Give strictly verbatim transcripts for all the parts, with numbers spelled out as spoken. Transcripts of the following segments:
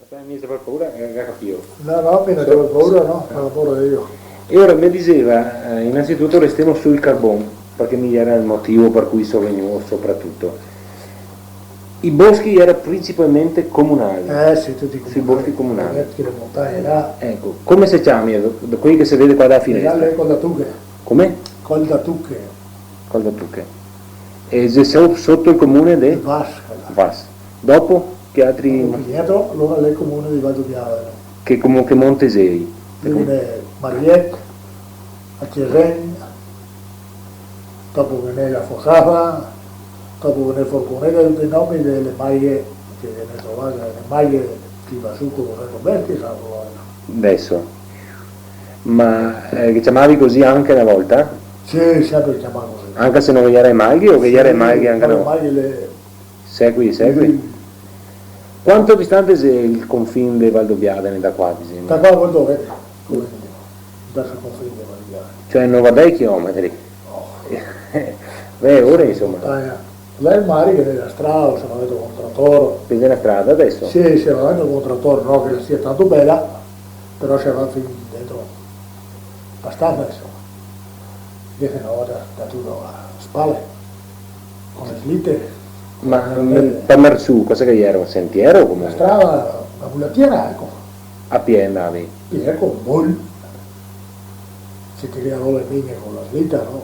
Eh, mi te par paura, eh, ga capìo. No, no, mi no te par paura, no, eh, me par paura mi. E ora me diseva, eh, innanzitutto restemo sul carbon, parché mi iera el motivo par cui so vegnù sopratuto. I boschi iera principalmente comunali. Eh, sì, tuti comunali. Sui boschi comunali. Eh, tuti le montagne là. Eco, come se ciama, eh, quei che se vede qua da finestra? Là l'è Col da Tuche. Come? Col da Tuche. Col da Tuche. E xe so-, soto el comune de? De Vas, là. Vas. Dopo? Che altri? Dopo Pineto, alora l'è el comune de Val do Biadene. Che comu-, che monte xei? Che com-, Mariet, a Cesen, dopo ghe n'è la Fosava, dopo ghe n'è Forconeta, tuti i nomi dele maie, che ghe n'è trovà, le maie che va su co le bestie, sa, trovà. Deso. Ma, eh, che ciamavi cusì anca na volta? Sì, senpre ciamà cusì. Anca se no ghe iera i malghi o ghe iera i malghi anca na volta? Sì, no, i malghi le Secoli e secoli. Sì. Quanto distante xe el confin de Val do Biadene da qua, disemo? Da qua a Val do Biadene, come dire, verso el confin de Val do Biadene. Cioè, no vardè i chilometri? No. Beh, ora, insoma. Montagna. Là el mare che xe la strada, se va dentro con trator. Che xe na strada deso? Sì, se va dentro con trator, no che la sia tanto bela, però se va fin dentro. Bastansa, insoma. Invese na volta da tuto a spale, co le slite. Ma, eh, par ndar su, cosa che iera? Un sentiero, come? Na strada, na mulatiera, eco. A pie ndavi? Sì, eco, un mol. Se tirava le mine co la slita, no?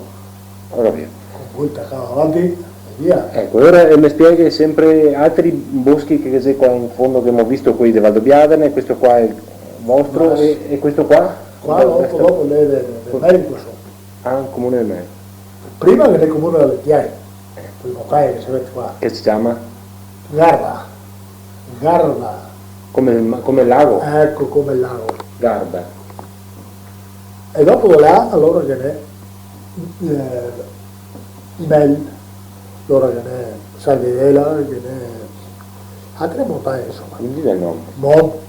Go capìo. Co un mol tacà davanti e via. Eco, ora, eh, me spieghi senpre altri boschi che xe qua in fondo che gavemo visto, quei de Val do Biadene, questo qua xe el vostro, e, e questo qua? Qua dopo, dopo l'è de, de, de Merico, insoma. Ah, el comune de Merico. Prima ghe n'è el comune de Lentiai, eh, primo qua che se vede qua. Che se ciama? Garda. Garda. Come el ma-, come el lago? Eco, come el lago. Garda. E dopo de là, alora ghe n'è, eh, Mel, alora ghe n'è Salvidela, ghe n'è altre montagne, insoma. Mi diga el nome. Mont.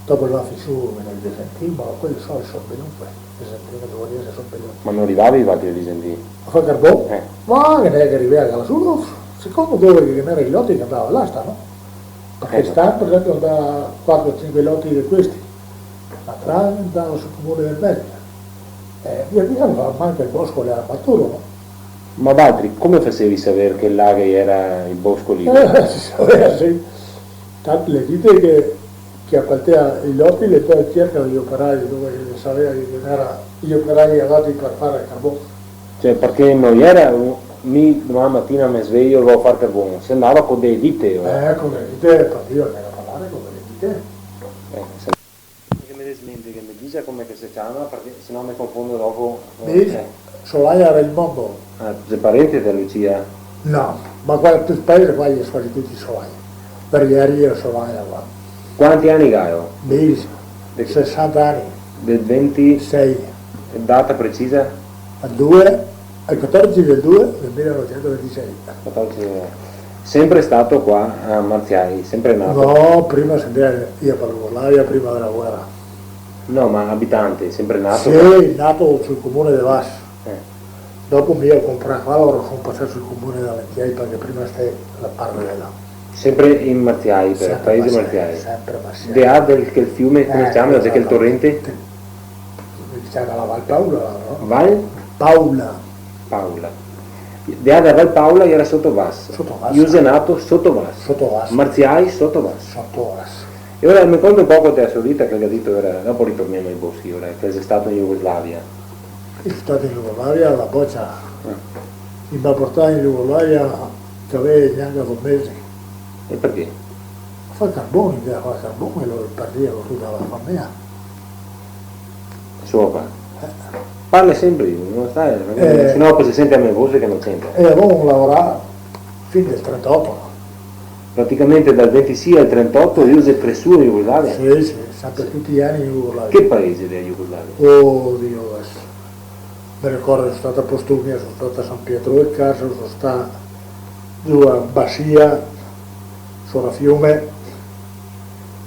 Dopo là fin su, ghe n'è el Visentin, ma quei so, so belun, quei. Visentin, che vol dir, so belun. Ma no rivavi valtri al Visentin? A far carbon? Eh. Ma ghe n'è che rivea là su, secondo dove che ghe n'era i loti che ndava là, sta, no? Parché, eco, sta, par esenpio, ndava quatro, sinque loti de questi. L'altra ndava sul comune de Mel. E via via, va, manca el bosco, l'era maturo, no? Ma valtri, come fasevi a saver che là che iera el bosco lì? Eh, se savea, sì. Tanto le dite che, che apartea i loti, e po cerca i operai dove che savea che ghe n'era i operai adati par far carbon. Cioè, parché no iera un, mi doman matina me svejo e vao a far carbon, se ndava co dee dite, o? Eh, co dee dite, par Dio, che ghe n'era da parlar co dee dite. Eh, se Che me desmenteghe, che me disa come che se ciama, parché se no me confondo dopo, eh. Mi? Eh. Solagna Raimondo. Ah, xe parente de Lucia? No, ma qua, tuto el paese qua i xe quasi tuti Solagna. Vergheria Solagna qua. Quanti ani gało? Mi? De che? Sesanta ani. Del venti? Sei. E data precisa? Al due, al quatordici del due del mile novecento ventisei. Quatordici del due. Sempre stato qua a Marziai, sempre nato? No, prima se ndea, io par Jugoslavia, prima dela guera. No, ma abitante, sempre nato qua? Sì, nato sul comune de Vas. Eh. Dopo mi go comprà qua, alora son pasà sul comune de Marziai, parché prima stava la parte de là. Sempre in Marziai, par, sempre paese Marziai, Marziai. Sempre Marziai. De là del, quel fiume, come se ciama? Eh, esato. De quel torente? Se ciama la Val Paula, no? Val? Paula. Paula. De là da Val Paula iera soto Vas. Soto Vas. Io xe nato soto Vas. Soto Vas. Marziai soto Vas. Soto Vas. E ora me conta un poco dela so vita, che ga dito ora, dopo ritornemo ai boschi, ora che xe stato in Jugoslavia. Son stato in Jugoslavia, la bocia. Eh. I me ga portà in Jugoslavia, che gavea gnanca do mesi. E parché? A far carbon, i ndea a far carbon, e lora partia co tuta la fameja. Sopra. Eh. Parla senpre lu, no sta, eh, se no po se sente la me voxe che no c'entra. E gavemo laorà fin del trentaoto. Praticamente dal ventisei al trentaoto lu xe cresù in Jugoslavia? Sì, sì, senpre tuti i ani in Jugoslavia. Che paese dela Jugoslavia? Oh, Dio, deso. Me ricordo, son stà a Postumia, son stà a San Pietro del Carso, son stà zo a Basia, sora Fiume,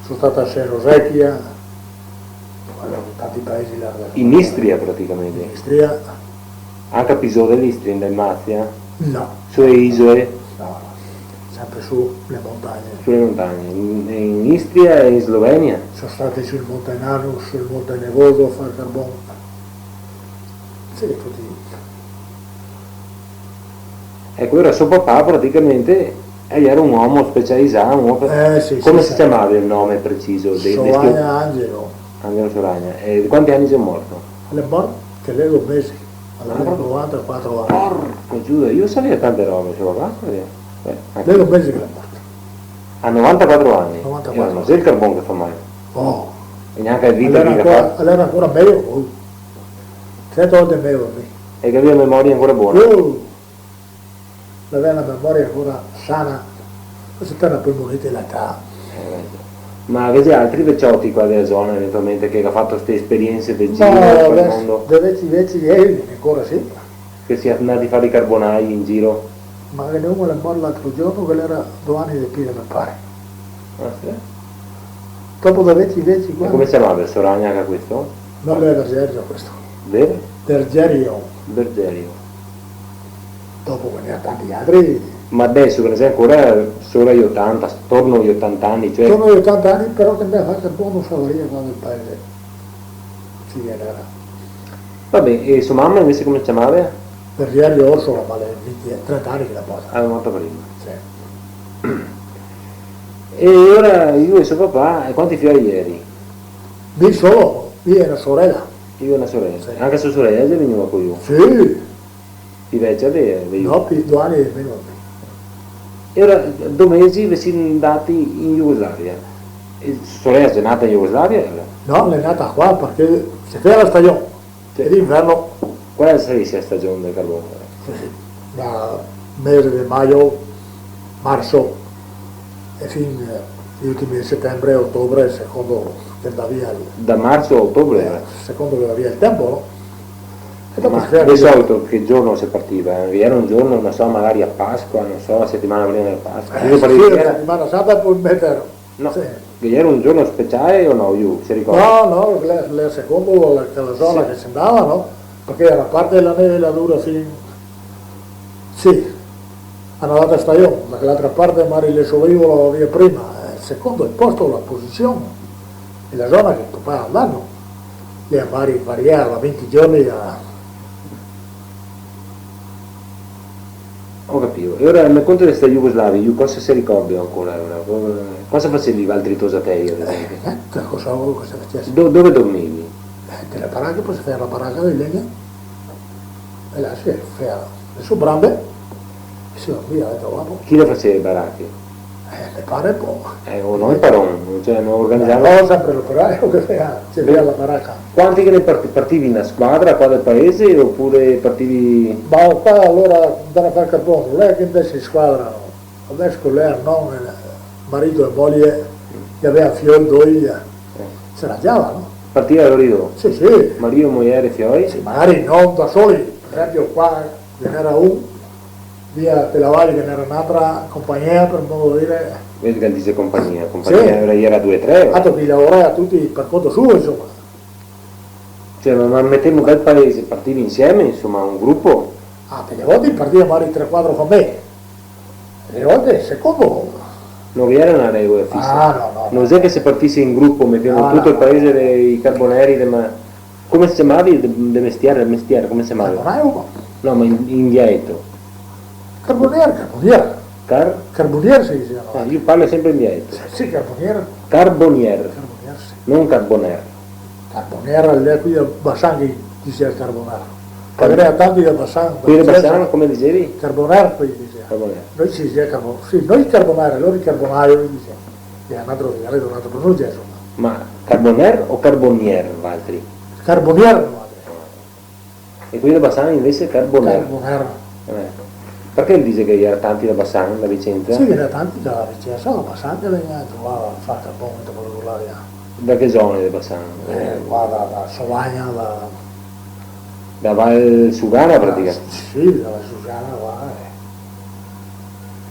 son stà a Senosechia, guarda, tanti paesi là. In Istria, praticamente? In Istria. Anca pi zo de l'Istria, in Dalmazia? No. Su le isole? No, no. Sempre su le montagne. Su le montagne, in, in Istria e in Slovenia? Son stati sul Monte Nanu, sul Monte Nevoso a far carbon. Sì, tuti. Eco, alora so papà praticamente, eh, iera un omo specializà, un omo... Eh, sì, sì, sì. Come se ciamava el nome preciso de, de sto... Soragna Angelo. Angelo Soragna. E de quanti ani xe morto? L'è morto che l'è do mesi, l'aveva novantaquatro ani. Ah, proprio. Porco Giuda, mi saveva tante robe, so papà, eh. Eh, eco. L'è do mesi che l'è morto. A novantaquatro ani? Novantaquatro ani. Eh, no xe el carbon che fa mal. Oh. E gnanca la vita che fa. Alora ancora, alora ancora mejo, oh. Sete volte mejo, sì. E che gaveva memoria ancora bona. Uh, l'aveva na memoria ancora sana. Questa xe na polmonite latà. Eh, beh. Ma ghe xe altri vecioti qua dela zona, eventualmente, che ga fato ste esperiense de giro par el mondo? No, de veci, veci, eh, ancora sì. Che xe ndati a far i carbonai in giro? Ma ghe n'è uno, l'è morto l'altro giorno, che l'era do ani de pì, me pare. Ah, sì? Dopo de veci, veci, e come se ciamava, Soragna, anca questo? No, l'era Vergerio questo. Ver? Vergerio. Vergerio. Dopo ghe n'era tanti altri. Ma deso ghe ne xe ancora sora i otanta, torno ai otanta ani, cioè... Torno ai otanta ani, però che ndea a far carbon no savaria qua del paese. Sì, l'era. Va ben, e so mama invese come se ciamava? Vergerio Orsola, ma l'è vinti, trenta ani che l'è morta. Ah, l'è morta prima. Sì. E alora lu e so papà, e quanti fioi ieri? Mi solo, mi e na sorela. Lu e na sorela. Sì. Anca so sorela xe vegnua co lu? Sì. Pì vecia de, de lu? No, pì, do ani de meno. E alora, do mesi ve sì ndati in Jugoslavia. E so sorela xe nata in Jugoslavia, alora? No, l'è nata qua parché se fea la stagion. Sì. E d'inverno? Qual sarìa la stagion del carbon? Sì, sì. Da mese de majo, marso, e fin, eh, i ultimi de setembre, otobre, secondo che ndava via el... Da marso a otobre? Eh, secondo che ndava via el tempo, no? E dopo... Ma de solito che giorno se partiva? Iera un giorno, no so, magari a Pasqua, no so, la setimana prima de Pasqua. Eh, sì, la setimana santa pol meter. No, sì. Che iera un giorno speciale o no, lu, se ricorda? No, no, l'è, l'è secondo la, la zona che se ndava, no? Parché iera parte dela neve là dura fin, sì, a na volta stagion, ma che l'altra parte magari le soveva via prima, eh, secondo el posto, la posision, e la zona che tocava andar, no? Lì magari variava da vinti giorni a... Go capìo. E alora me conta de sta Jugoslavia, lu cosa se ricorda ancora, alora? Co-, cosa fasevi valtri tosatei, ad esempio? Eh, eh, cosa vol che se fasese? Do-, dove dormivi? Eh, te le barache, po se fea la baraca de legna, e là se fea le so brande, e se dormia, eh, dopo. Chi le faseva le barache? Eh, me pare po. Eh, o no el paron, cioè, no organizava? No, sempre l'operaio che fea, che fea la baraca. Quanti che ne parti-, partivi in na squadra qua del paese, opure partivi... Ma qua alora ndava a far carbon, no l'è che ndese in squadra, no. Deso l'è, no, eh, marito e moglie, che gavea fioi, doi, eh, se rangiava, no? Partiva lori do? Sì, sì. Marito, mojer e fioi? Sì, magari no da soli, par esempio qua ghe n'era un, via te la Val ghe n'era n'altra compagnia, par modo de dire. Vedi che dixe compagnia, compagnia... Sì. Iera, iera due, tre, o? Tanto che i lavorava tuti par conto suo, insoma. Cioè, ma, ma metemo che el paese, partivi insieme, insoma, un grupo? Ah, te le volte partiva magari tre, quatro fameje. Le volte, secondo. No ghe iera na regola fisa? Ah, no, no, no. No xe che se partise in grupo, metemo... No, no, tuto el paese dei carboneri, de ma-, come se ciamavi de, de mestier, de mestier, come se ciamavi? Carbonaio, ma... No, ma in, in dialeto. Carbonier, carbonier. Car? Carbonier se dixeva, no? Ah, mi parlo sempre in dialeto. Sì, carbonier. Carbonier. Carbonier, sì. No carboner. Carbonier, l'è qui a Bassan che dixeva carbonier. Car-... Parché ghe n'era tanti da Bassan. Qui da Bassan, come dixevi? Carbonier, qui dixeva. Carbonier. Noi se dixeva carbon-, sì, noi carbonier, lori carbonaio, i dixeva. Xe un altro dialeto, un'altra pronuncia, insoma. Ma carboner o carbonier, valtri? Carbonier, valtri. E quei da Bassan invese carboner. Carboner. Eh. Parché el dixe che ghe n'era tanti da Bassan, da Vicenza? Sì, ghe n'era tanti da Vicenza, da Bassan che vegnea qua a far carbon, quando quelo là, eh. Da che zone de Bassan? Eh, qua da, da Sovagna, da... Da Val Sugana, praticamente? Sì, da Val Sugana, qua, eh.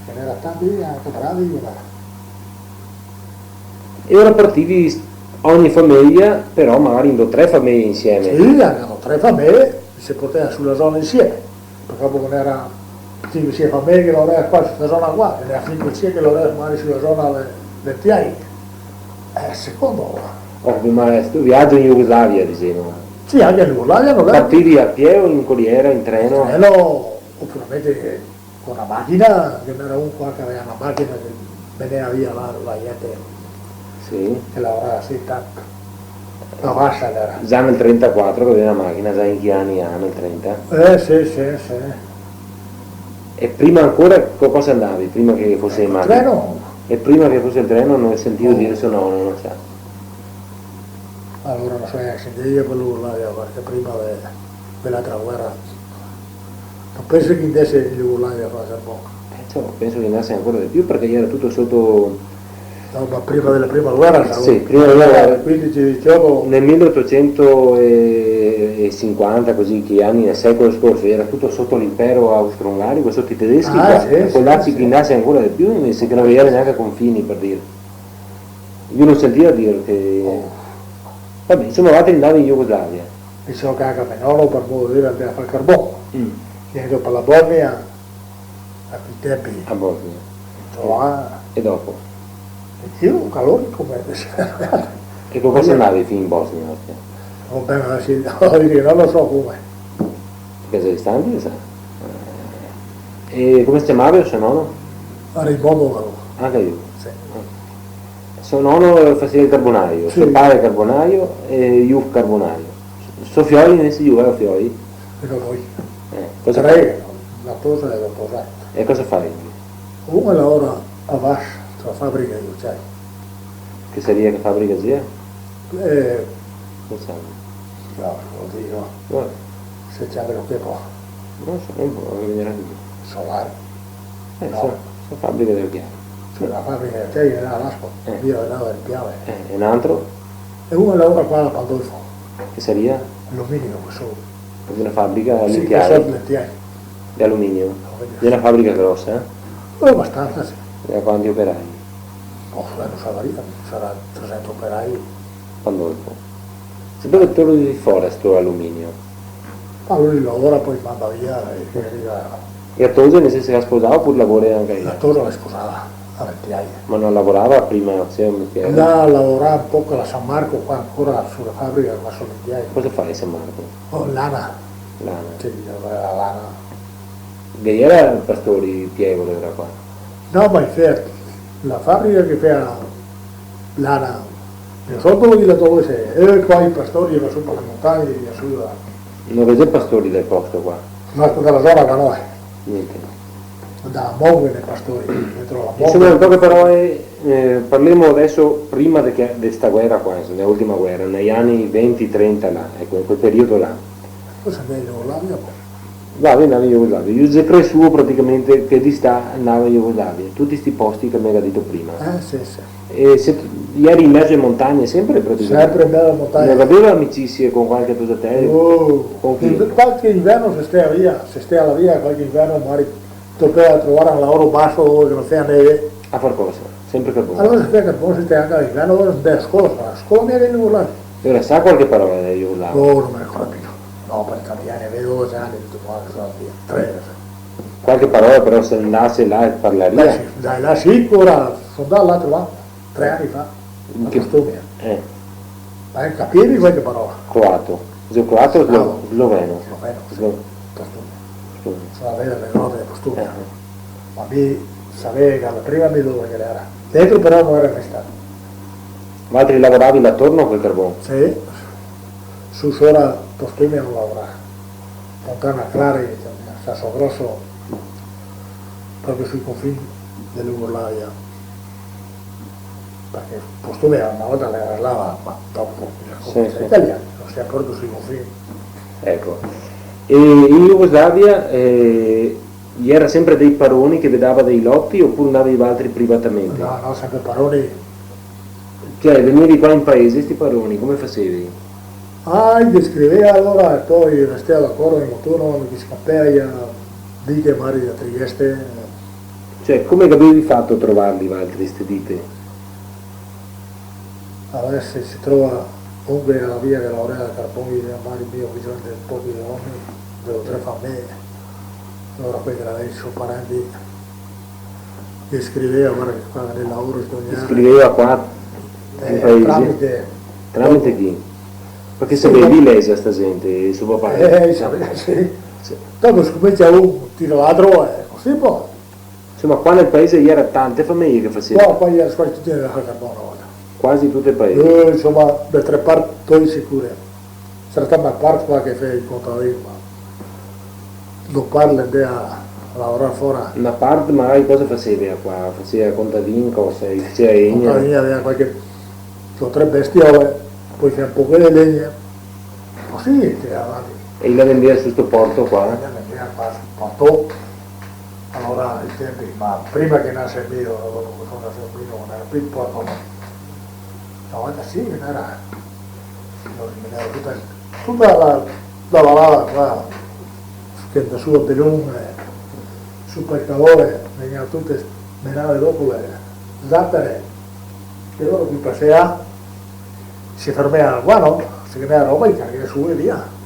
Ghe n'era tanti, anca bravi, ma... E alora partivi s-, ogni fameja, però magari in do tre fameje insieme. Sì, anca do tre fameje, se portava su la zona insieme, parché dopo ghe n'era Sì, sì, fa ben che lavorava qua, su sta zona qua, che ne ha fin cusì che lavorava magari su la zona de, de Tiai. Eh, secondo. Oh, ma sto viaggio in Jugoslavia, dicevamo. Sì, anche in Jugoslavia non è. Partivi a piè o in coliera, in treno? In treno, oppure con una macchina, che n'era un qua che aveva una macchina che menea via la, la gente. Sì. Che lavorava sì, tanto. La Vascia l'era. Già nel trentaquattro che aveva la macchina, già in che anni era, nel trenta? Eh, sì, sì, sì. E prima ancora co cosa andavi, prima che fosse le macchine? Col treno. E prima che fosse il treno non sentivo dire suo nonno, non sa. Alora no so gnanca se ndea par là, parché prima de, de l'altra guera, no penso che ndese in Jugoslavia a far carbon. Eh, insomma, penso che andasse ancora di più, perché era tutto sotto. No, ma prima della prima guerra, sa, sì, prima della guerra, quindici, diciotto. Nel milleottocentocinquanta, così, che anni del secolo scorso, era tutto sotto l'impero austro-ungarico, sotto i tedeschi, ah, qua, sì, sì, può darsi che andasse ancora di più, invece che non aveva neanche confini, per dire. Io non sentiva dire che. Oh. Vabbè, insomma, voaltri ndavì in Jugoslavia. Pensavo che anca me nono, par modo de dire, ndava a far carbon. Mm. Che ndava par la Bosnia, a quei tempi. A Bosnia. Insoma. E dopo? E io, un calore come. E co cosa ndavì fin in Bosnia, ostia? Va ben, sì, no, no so come. Perché xe distante, sa? Eh. E come se ciamava so nono? Raimondo Calò. Anca lu? Sì. Eh. So nono faseva el carbonaio, sì, so pare carbonaio e lu carbonaio. So fioi invese, lu, eh, fioi? Ghe n'ò doi. Eh, cosa fa? Tre, la tosa e la tosata. E cosa fa? Una lavora a Vas, la fabrica de aciai. Che saria, che fabrica sia? Eh, no so. No, no digo. Eh. Se ciama lo che po. No so, no, no me vien. Solare. Eh, no. So, so fabrica de aciai. Sì, la fabrica de aciai era a Vasco, eh, via de là del Piave. Eh, e un altro? E uno lavora qua a Pandolfo. Che saria? Aluminio, che so. Proprio una fabrica, sì, che so, lentiaie. Lentiaie. De aluminio? Aluminio. De una fabrica grosa, eh? Eh, abastansa, sì. E quanti operai? Oh, eh, no savarìa, sarà tresento operai. Pandolfo. E dove tolgono fora sto aluminio? Ma lu lavora, po manda via e, e riva. E la tosa invese se ga sposà opure lavora anca ela? La tosa l'è sposada, a lentiaie. Ma no lavorava prima, cioè, un mestiere? Là lavora un poco a la San Marco, qua ancora su la fabrica, ma so lentiaie. Cosa fa a San Marco? Oh, lana. Lana. Sì, lavora la lana. Ghe era pastori, pievole, era qua? No, ma i fea la fabrica che fea lana, no so dove, là dove xe, e qua i pastori va su par le montagne, via su là. No ghe xe pastori del posto qua? No, da la zona qua no xe. Gnente. Da Mongo i pastori, dentro la Mongo. Insoma, in poche parole, eh, parlemo deso prima de che, de sta guera qua, insoma, de l'ultima guera, nei ani venti, trenta là, eco, in quel periodo là. Cosa xe mejo là, mia? Là, là, in Jugoslavia. Lu xe cresuo praticamente che d'istà ndava in Jugoslavia, tuti sti posti che me ga dito prima. Eh, sì, sì. E se, ieri in mezo ae montagne, sempre praticamente. Sempre in mezo ae montagne. No gaveva amicisie con qualche tosatelo? Oh, con chi? Qualche inverno se stea via, se stea là via, qualche inverno magari tocava trovar un lavoro baso dove che no ghe fea neve. A far cosa? Sempre carbon. Alora se fea carbon, se stea anca d'inverno, alora ndea a scola, a scola mia che Jugoslavia. E ora sa qualche parola de Jugoslavia? Oh, no me ricordo più. No, par tanti ani, vedo dodexe ani, tuto quanto, so via. Tre, sì. Qualche parola però se ndase là e parlaria? Beh, sì, dai, là sì, ora so ndà là a trovar, tre ani fa, a Postumia. Eh. Ma capìo qualche parola? Croato. Xe croato o slo-, sloveno? Sloveno, sì. Slo-, Postumia. Postumia. So ndà a vedar le grote de Postumia. Eh, eh. Ma mi savea che la prima mi dove che l'era. Dentro però no era mai stà. Voaltri lavoravi là torno col carbon? Sì. Su sora Postumia no lavorava. Fontana Clara, Sasso Grosso, proprio sui confini de Jugoslavia. Parché Postumia na volta l'era slava, ma dopo, sì, sì, italiani, no stea proprio sui confini. Eco. E in Jugoslavia, eh, iera sempre dei paroni che ve dava dei loti, opure ndavi voaltri privatamente? No, no, sempre paroni. Cioè, vegnevi qua in paese, sti paroni, come fasevi? Ah, i descrivea alora, e po i restea d'acordo in autunno, quando che i scapea, i a dite, magari a Trieste. Cioè, come che gavevi fato a trovarli voaltri, ste dite? Alora se, se trova un che a la via che lavorava a carbon, i dise, magari mi go bisogno de pochi omeni, do tre fameje. Alora quei che i gera i so parenti, che scriveva, varda che qua nel laoro sto... Scriveva qua, eh, in paese. Tramite... Tramite chi? Parché... Sì, savevi lezer sta gente, so papà? Eh, eh, savevo, sì. Sì. Dopo scomincia un tira l'altro, eh, cusì po'. Insoma, qua nel paese ghe gera tante fameje che faseva. Qua, qua ghe gera quasi tute del Carbon na volta. Quasi tute el paese. Eh, insoma, de tre parti sicure. Ghe gera na parte qua che fea i contadini, ma do parti i ndea a lavorar fora. Na parte, ma cosa faseva qua? Faseva contadin, cosa? Faseva legna? Contadin, gaveva qualche, do tre bestiole, po' fea un poco de legna. Cusì, tira avanti. E i la vendeva su sto porto qua? I la vendeva qua sul porto. Alora, ai tempi, ma prima che nase el mio, dopo che so nasesto mi, no ghe gera pì el porto, ma na volta sì, ghe gera, ghe gera tuta, tuta la, la valada qua, che da su a Belun, eh, su par el Calore, vegnea tute menade dopo le zatere, e lori che pasea, se fermea qua, no? Se ghe gera roba, i cargava su e via.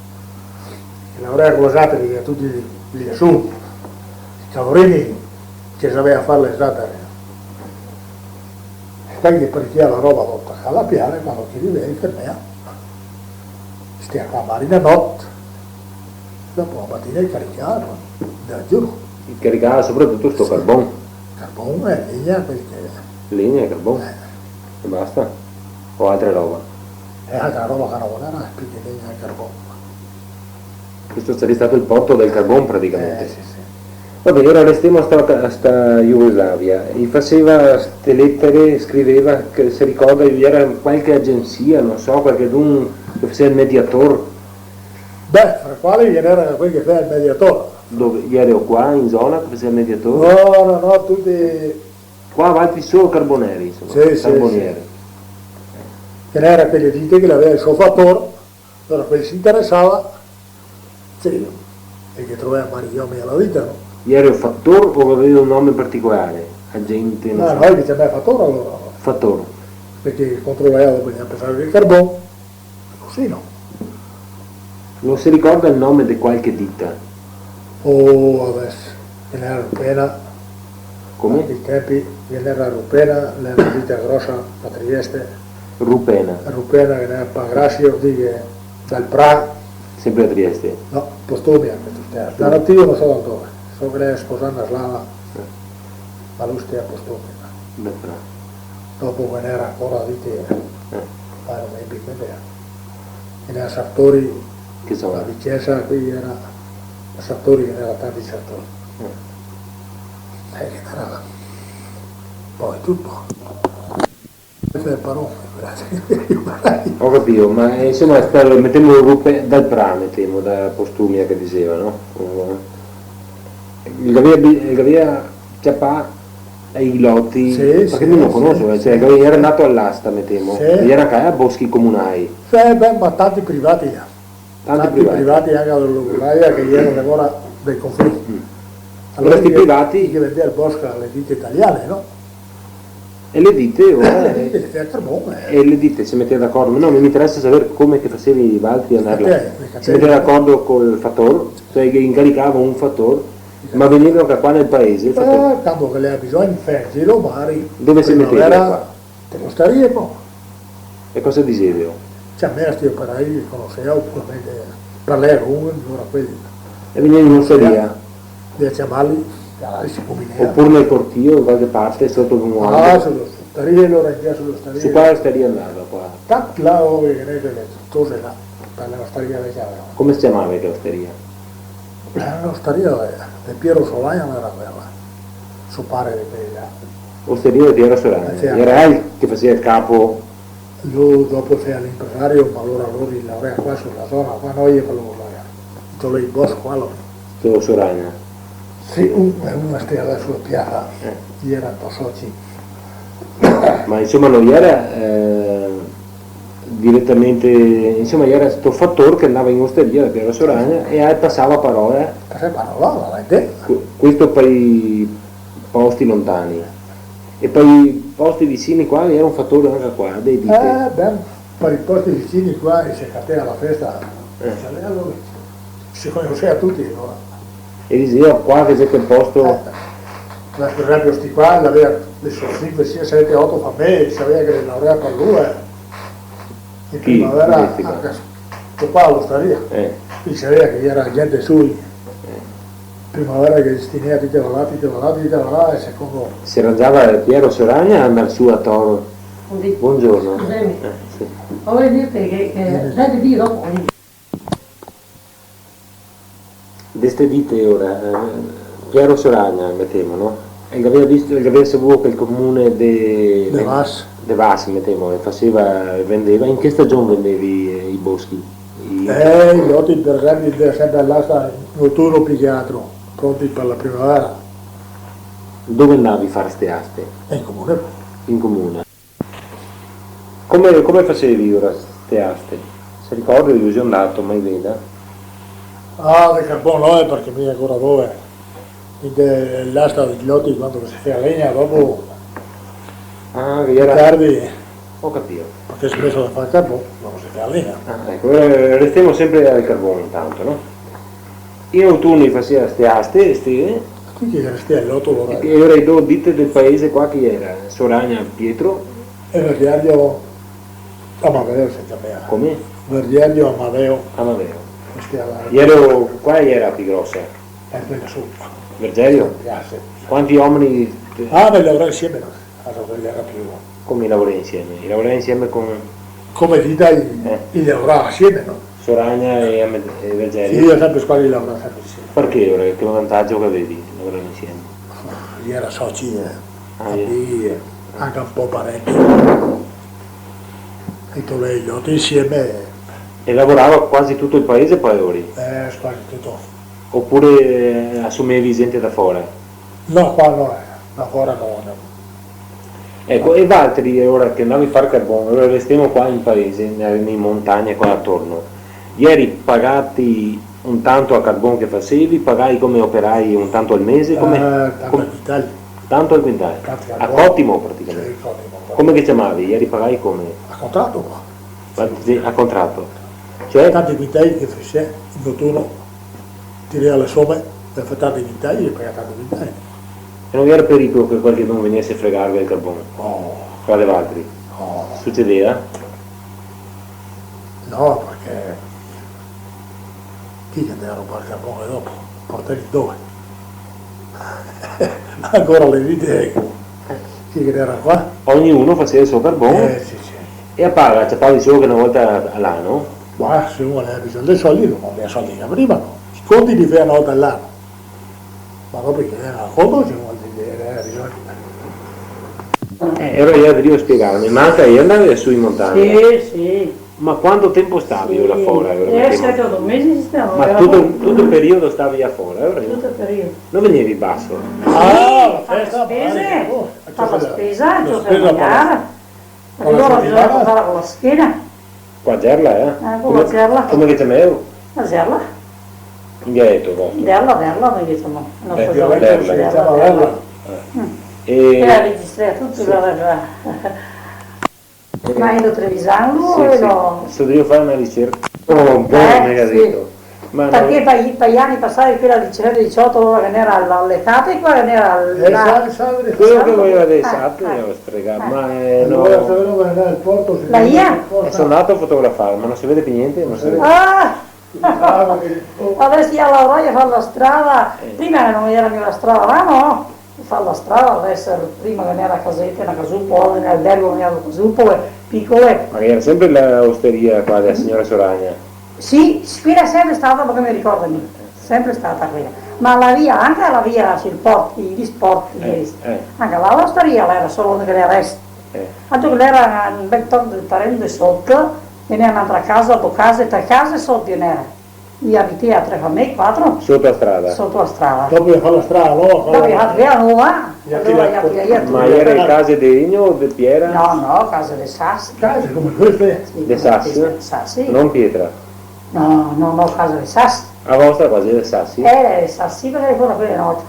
E lavorava co le zatere, che tuti lì su, i cavorini che savea far le zatere. E quel che parechea la roba, dopo tacava a piare, quando che rivea, i fermea. Stea qua magari na note, dopo la matina i caricava, da giù. I caricava sopratuto sto carbon. Carbon e legna, quel che... Legna e carbon. Eh. E basta? O altra roba? E altra roba che no ghe gera, pì che legna e carbon. Questo saria stà el porto del carbon, praticamente. Eh, sì, sì. Va ben, ora restemo a sta, a sta Jugoslavia. I faseva ste letere, scriveva, che se ricorda, ghe gera qualche agensia, no so, qualchedun che faseva el mediator. Beh, fra quali ghe gera quel che fea el mediator. Dove? Ghe gera qua, in zona, che faseva el mediator? No, no, no, tuti... Qua avanti solo carboneri, insoma. Sì, sì, carbonieri. Sì. Ghe gera quele dite che l'avea el so fator, alora quel se interesava, sì, e che trovea magari i omi a la dita, no? Gera fator o gaveva un nome particolare? Agente, no so. No, no, i ciamava fator alora. Fator. Parché controlava, dopo, bisognava pesar el carbon. Cusì, no? No se ricorda el nome de qualche dita? Oh, adeso, ghe n'era Rupena. Come? Ai tempi ghe n'era Rupena, l'era na dita grosa, a Trieste. Rupena. Rupena, ghe n'era Pagrasio, dighe, Dal Pra. Sempre a Trieste? No, Postumia, che tu stea. Postumia. L'era tio, no so da dove. So che l'era sposà na slava. Eh. Ma lu stea a Postumia. Dal Pra. Dopo ghe n'era ancora, dite, eh, ma no me vien in mente. Ghe n'era Sartori, che so, a Vicensa, qui ghe n'era Sartori, ghe n'era tanti Sartori. Eh. Eh, ghe n'era un po' de tuto. Questo xe el paron, grasie. Go capìo, ma, eh, insoma, sta, metemo Rupe-, Dal Pra, metemo, da Postumia che diseva, no? Eh, el gavea bi-, el gavea ciapà i loti, sì, parché sì, mi no conoso, eh, cioè, el gavea, el gera ndà a l'asta, metemo, sì, el gera anca a boschi comunai. Sì, beh, ma tanti privati, eh. Tanti privati. Tanti privati anca a Logolaia che gera ancora dei confliti. Mm. Alora sti privati che vendea el bosco a le dite italiane, no? E le dite, ora, eh, le dite, eh, se metea d'acordo. No, mi me interesa saver come che fasevi valtri a andar là. Le catene, le catene. Se metea d'acordo col fator, cioè che incaricava un fator, ma vegneva anca qua nel paese el fator? Eh, quando che l'era bisogno, fea el giro, magari. Dove se metea qua? Te l'ostaria, po. E cosa disevelo? Ciamea sti operai che conosea, opure parlea co un, alora quei... E vegnea in ostaria? Bisogna ciamarli, alora se combinea. Opure nel cortile, da qualche parte, soto un albero? Ah, su l'ostaria, alora in via su l'ostaria. Su quale ostaria andava qua? Tanto là dove che ghe n'era le tose là, par l'ostaria vecia, no? Come se ciamava quela ostaria? Eh, l'ostaria de, de Piero Solagna no gera quela, so pare de quela. Ostaria de Piero Solagna. Eh, sì. Gera el che faseva el capo. Lu dopo el fea l'inpresario, ma alora lori lavorava qua su la zona, qua no, i fa lu, là, in Tolei Bosco, alora. Su Soragna. Sì, un, una stea su la piasa, eh, i gera do soci. Ma insoma no gera, eh, diretamente, insoma, gera sto fator che andava in ostaria da Piero Soragna e, eh, pasava parola. Pasava parola, va ben. Que-, questo par i posti lontani. E par i posti vicini qua, gera un fator anca qua, dei dite. Eh, ben, par i posti vicini qua, e se catea la festa, eh, se conosea tuti, alora. E diseva, qua che xe quel posto. Eh, ma per esempio sti qua, l'avea le so sinque, sie, sete, oto famee, savea che le lavorava par lu, eh. In primavera, anca sto qua, l'ostaria. Eh. Quindi savea che gera gente sui. Eh. Primavera che se stinea, ti te va là, ti te va là, ti te va là, e secondo... Se rangiava Piero Soragna a andar su a Toro. Buongiorno. Scusami. Eh, sì. Volevo dirti che, che... Dimmi. Dai, ti dico dopo. De ste dite ora, eh, Piero Soragna, metemo, no? El gaveva visto, el gaveva savuo che el comune de... De Vas. De Vas, metemo, el faseva, vendeva. In che stagion vendevi, eh, i boschi? I... Eh, i loti, per esempio, i dea sempre a l'asta in autuno più che altro, pronti per la primavera. Dove andavi a far ste aste? Eh, in comune. In comune. Come, come fasevi ora ste aste? Se ricorda, io son ndato, mai veda? Ah, de carbon no, eh, parché mi ancora dove? De l'asta dei loti quando che se fea legna, dopo... Ah, che gera... Tardi. Ho capito. Parché se meso da far carbon, no se fea legna. Ah, eco, eh, restemo sempre al carbon intanto, no? In autuno i fasea ste aste, ste, eh? Qui che gera ste loto, alora. E ora i do dite del paese qua chi gera? Soragna Pietro? E Verdiario Amadeo se ciamea. Come? Verdiario Amadeo. Amadeo. Questa è la... Iero, qua iera pi grosa? Eh, quella sotto. Vergerio? Sì, ah, sì. Quanti omeni te... Ah, beh, lavorava insieme, no? Allora, quella era più... Come i lavorava insieme? I lavorava insieme con... Come dite, i, eh, i lavorava insieme, no? Soragna e Am-, e Vergerio? Sì, io sempre squadra i lavorava sempre insieme. Parché ora? Che vantaggio che avevi a lavorare insieme? I era soci, eh. Ah, capì, eh. Anca un po' parenti. E tuti i loti insieme. E lavorava quasi tutto il paese, poi, ora? Eh, quasi tutto. Oppure, eh, assumevi gente da fora? No, qua no, eh. Da fora no, no. Eco, e valtri, ora che andavi a far carbon, ora restemo qua in paese, ne-, in montagna, qua atorno, ieri pagati un tanto a carbon che fasevi, pagai come operai un tanto al mese, come... Eh, tanto al quintal. Tanto al quintal? Tanto al quintal. A cotimo, praticamente. Sì, cotimo, cotimo. Come che ciamavi? Ieri pagai come? A contrato qua. Ma sì, a contrato. Cioè? Tanti quintai che fese, in autuno, tirea le some, per far tanti quintai, e paga tanti quintai. E no ghe gera pericolo che qualchedun vegnese a fregarve el carbon? No. Fra de valtri? No. Sucedeva? No, parché chi che ndea a robar el carbon dopo? Portarlo dove? Ancora le vite, chi che ndea qua? Ognuno faseva el so carbon? Eh, sì, sì. E a paga, ciapavi solo che na volta a l'ano? Ma se uno gaveva bisogno dei soldi, no gaveva soldi che prima, no? I conti li fea na volta a l'ano. Ma dopo che gera a conto, se uno gaveva bisogno. Eh, ora io devo spiegarmi, ma anca ela andava su in montagna? Sì, sì. Ma quanto tempo stavi là fora, ora? Eh, sete, oto mesi si stava. Ma tuto, tuto el periodo stavi là fora, ora? Tuto el periodo. No vegnevi baso? Ah, la festa, magari, oh, far la spesa, ciò che magnava. Parché lora bisogna portarla co la schena. Co la gerla, eh? Eh, co la gerla. Come che ciameu? La gerla. In dialeto vostro? Derla, derla, noi diciamo. Eh, derla. Derla, derla. Eh. E la registra tuto, sì. Ma elo trevisan, sì, e sì. Sto drio far na ricerca. Oh, bon, eh, me ga dito. Ma parché no, par i, par i ani pasai, quela diciassete diciotto, alora che ghe n'era al, al Esate, qua che ghe n'era al... Eh, sa, sa, quelo che voleva dire Esate, eh, eh, stregà, eh, ma, eh, no. Alora, se no, al porto, se... La ia? Porto. E so' ndato a fotografar, ma no se vede pi gnente, no se vede. Ah! Bravo che... Adeso i ga lavorà, i ga fato la strada, eh, prima no ghe n'era mia la strada, là, no? Far la strada, adeso, prima ghe n'era casete, na casupola, in albergo ghe n'era casupole picole. Ma ghe n'era sempre la osteria qua dela siora Soragna? Sì, quela xe sempre stata, parché me ricordo mi, sempre stata quela. Ma la via, anca la via sul porto, i, i sporti, eh, eh, anca là l'osteria, là gera solo onde che l'è adeso. Eh. Tanto che l'era un bel toco de tereno de soto, ghe n'era n'antra casa, do case, tre case soto ghe n'era. I abitea tre famee, quatro. Soto la strada? Soto la strada. Dopo i ga fato la strada nova, dopo i ga fato la nova, alora i ga tirà tuto. Ma gera case de legno o de piera? No, no, case de sasi. Case come queste? Sì, come queste, de sasi. Non pietra? No, no, no, case de sasi. La vostra qua xe de sasi? Eh, de sasi, parché fora quela volta.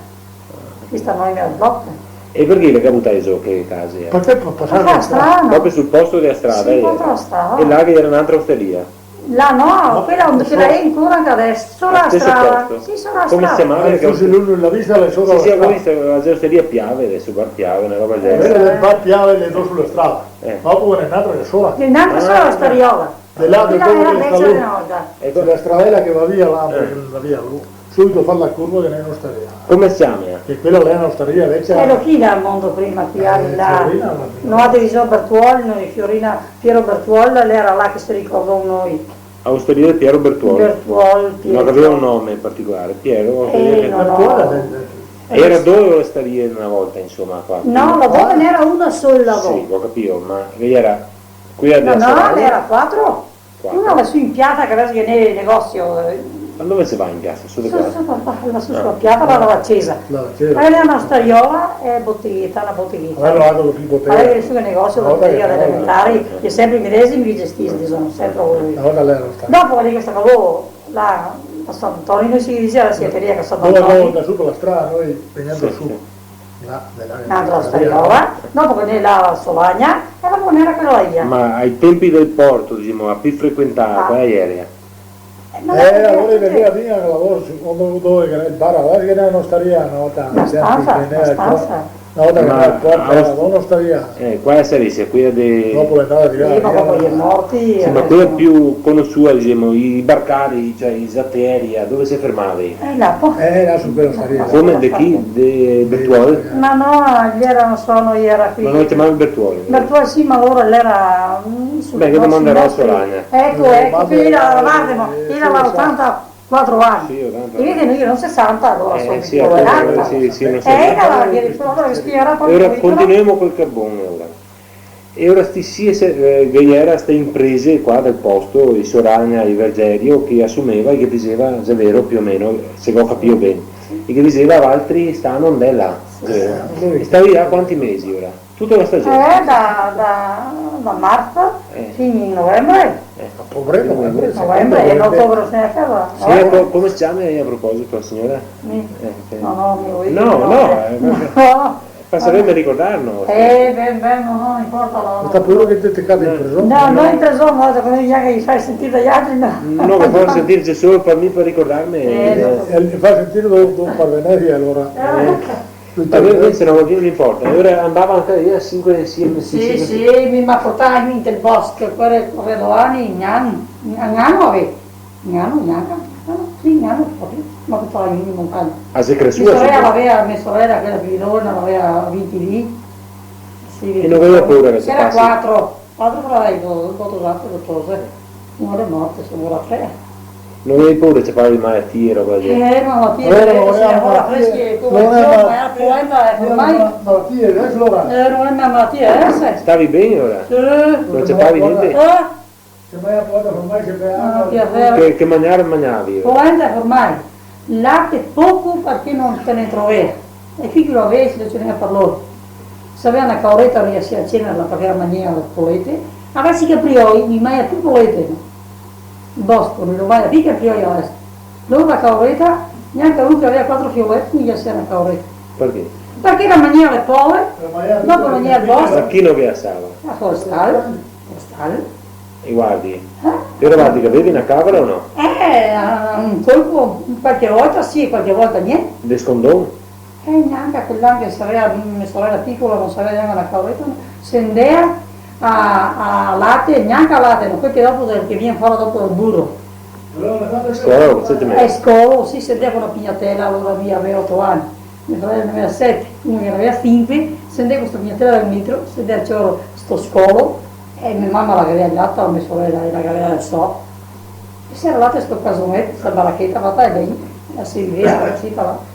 Questa no xe mia bloca. E parché le ga butai zo che case? Parché pa-, pasar la strada. Proprio sul posto dela strada, sì, eh? Proprio la strada. E là che gera n'antra osteria? Là no, quela, quela xe ancora anca deso, sora la strada. Steso posto? Sì, sora la strada. Come se ciamava? Eh, forse lu no la ga vista, la xe sora la strada. Sì, sì, la go vista, la ostaria Piave, deso, bar Piave, na roba del genere. Quela del bar Piave, le do sora la strada. Eh. Ma dopo ghe n'è n'altra che xe sora. Ghe n'è n'altra sora la ostariola. De là de dove che sta lu. Quela gera vecia de na volta. Eco. La stradela che va via là, che va via lu. Subito fa la curva che ghe n'è un'ostaria. Come se ciama? Che quela là xe un'ostaria vecia. Gera chi là al mondo prima, chi là? Eh, là. Fiorina, ma no, de Bertuol, noi, Fiorina, Piero Bertuol, l'era là che se ricordò noi. A ostaria de Piero Bertuol. Bertuol, Piero. No gaveva un nome particolare, Piero, eh, no, no. Bertuol, eh, eh. Gera due ostarie na volta, insoma, qua. No, là dove ghe n'era una sola, là dove. Sì, go capìo, ma ghe gera quela de Soragna? No, no, ghe n'era quatro. Quatro. Una là su in piasa, che deso ghe n'è el negosio, eh. Ma dove se va in piasa? Su de qua? Su, su, qua, qua, là su, su la piasa, là dove la cesa. Là la cesa. E là un'ostariola e botegheta, na botegheta. Alora, là dove che botega. Alora, su che negosio, na volta botegheta che elementari, che senpre i medesimi che gestise, insoma, senpre lori. Na volta là gera stà. Dopo, lì che sta qua, là, a Sant'Antonio, noi se diseva la sieteria che a Sant'Antonio. Dove, dove, da su par la strada, noi vegnendo su. Sì, sì. Là, de là, un'altra ostaria. Dopo ghe n'è là a Solagna, e dopo ghe n'era quela là. Ma ai tempi del porto, disemo, la pì frequentà, quela gera? Eh, ma eh, alora i vegneva fin a lavorare su, quando, dove che ghe n'è el bar, là che ghe n'era un'ostaria na volta, na stansa, na stansa. Na volta che ghe n'era el porto, gera un'ostaria. Eh, quela sarìa, quela de... Dopo l'è ndata via. Sì, ma dopo i è morti, sì, ma quela pì conosuta, disemo, i barcari, cioè i zateri, dove se fermava? Eh, là, po. Eh, là su quela ostaria. Come, de chi? De Bertuol? Ma no, i gera, no so, no i gera qui. Ma no i ciamava Bertuol? Bertuol sì, ma alora l'era, mm, su... Beh, che domandarò a Soragna. Eco, eco, che ela, varda, ma ela ga otantaquatro ani. Sì, otanta ani. E vedi, no, io no, sesanta alora, eh, so, sì, poverata. Sì, sì, no so. Eh, ela la vien proprio che spia, proprio. E ora continuemo col carbon, ora. E ora sti sì, se, eh, ghe gera ste imprese qua del posto, i Soragna, i Vergerio, che asumeva e che diseva, xe vero, più o meno, se go capìo ben, e che diseva, valtri st'ano ndè là. Sì, sì. E stavi là quanti mesi ora? Tuta la stagion? Eh, da, da, da marzo fin novembre. Eh. Ottobre, novembre, settembre, novembre, e in ottobre se ne acaba. Siora, co-, come se ciama, a proposito, la siora? Mi? Eh, sì. No, no, mi vojo dir. No, no, eh, no. Par saverme ricordar, no? Eh, ben, ben, no, no inporta, no. No sta paura che te, te cadi in prigion? No, no in prigion, no, che no i ghe fa sentir dai altri, no. No, che fa sentir solo par mi, par ricordarme. Eh, no. E li fa sentir do, do par Venesia, alora. Eh. Vabbè, questo no, no inporta. E ora ndava anca lì a sinque, sie, sì, sì, sì, mi, me portava in del bosco, quel, quel do ani, gnano, gnano, vabbè. Gnano, gnanca, gnano, sì, gnano proprio, me portava in montagna. Ah, xe cresuta? Me sorela l'aveva, me sorela, quela pì giovana, l'aveva vinti dì. Sì, vinti dì. E no gaveva paura che se... Gera quatro, quatro fradei, do, do tosate, do tose. Uno l'è morto, so ancora tre. No gavevi paura che se parlava de malatie, roba del genere? Eh, malatie, eh, se gera ancora freschi, come, no, no, ma gera polenta e formai. Malatie, deso alora? Eh, no xe na malatia, eh, se. Stavi ben alora? Sì. No se parlava gnente? Eh? Se magna polenta, formai, se beve acua. Ah, che bel. Che, che magnar magnavi? Polenta e formai. Late poco parché no te ne trovea. E chi che lo gaveva, se lo tegnea par lori. Se gavea na caoreta, no i ghe fasea cena, parché la magnea le polete. Adeso i caprioi, no i magna pì polete, no. El bosco, no i lo magna pì i caprioi adeso. Lori la caoreta, gnanca lu che gaveva quatro fioleti, no i ghe fasea na caoreta. Parché? Parché la magnea le pole, dopo magnea el bosco. Ma chi no ghe le fasava? La forestal. Postal. E guardi. Eh? Però guardi che gavevi na cavra o no? Eh, un colpo, qualche volta sì, qualche volta gnente. De scondon? Eh, gnanca quel ano che savea, me sorela picola, no savea gnanca na caoreta, se ndea a, a late, gnanca a late, no, quel che dopo, che vien fora dopo del buro. Scolo, sete mesi. Eh, scolo, sì, se ndea co na pignatela, alora mi gavea oto ani. Me sorela ne gavea sete, uno che ne gavea sinque, se ndea co sta pignatela de un litro, se ndea cioro sto scolo, e me mama la gavea el lato, me sorela la gavea el so. E se gera là te sto casoneto, sta baracheta fata de legno, la se viveva cusì, là.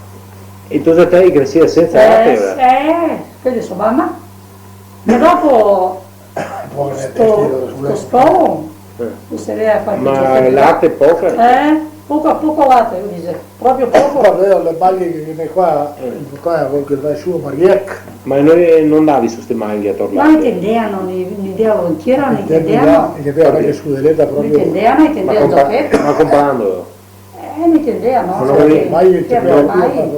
E to fratello creseva senza lato, eh? Eh, quela xe so mama. E dopo Povera, sto, sto scolo, eh, se vea qualche... Ma late poco? Eh? Poco a poco late, lu dixe, proprio poco. Vabbè, le maglie che, che qua, eh, qua, quel che va su, Mariec. Ma no, eh, no ndavi su ste maglie a tornare? No, i tendea, no, i, i tendea volentieri, no, i tendea, no. I tendea, i tendea anca su de leta proprio. I tendea, no, i tendea el giacheto. Ma compa-, ma comprando? Eh, mi tendea, no? Ma no, sì, mai, che, no,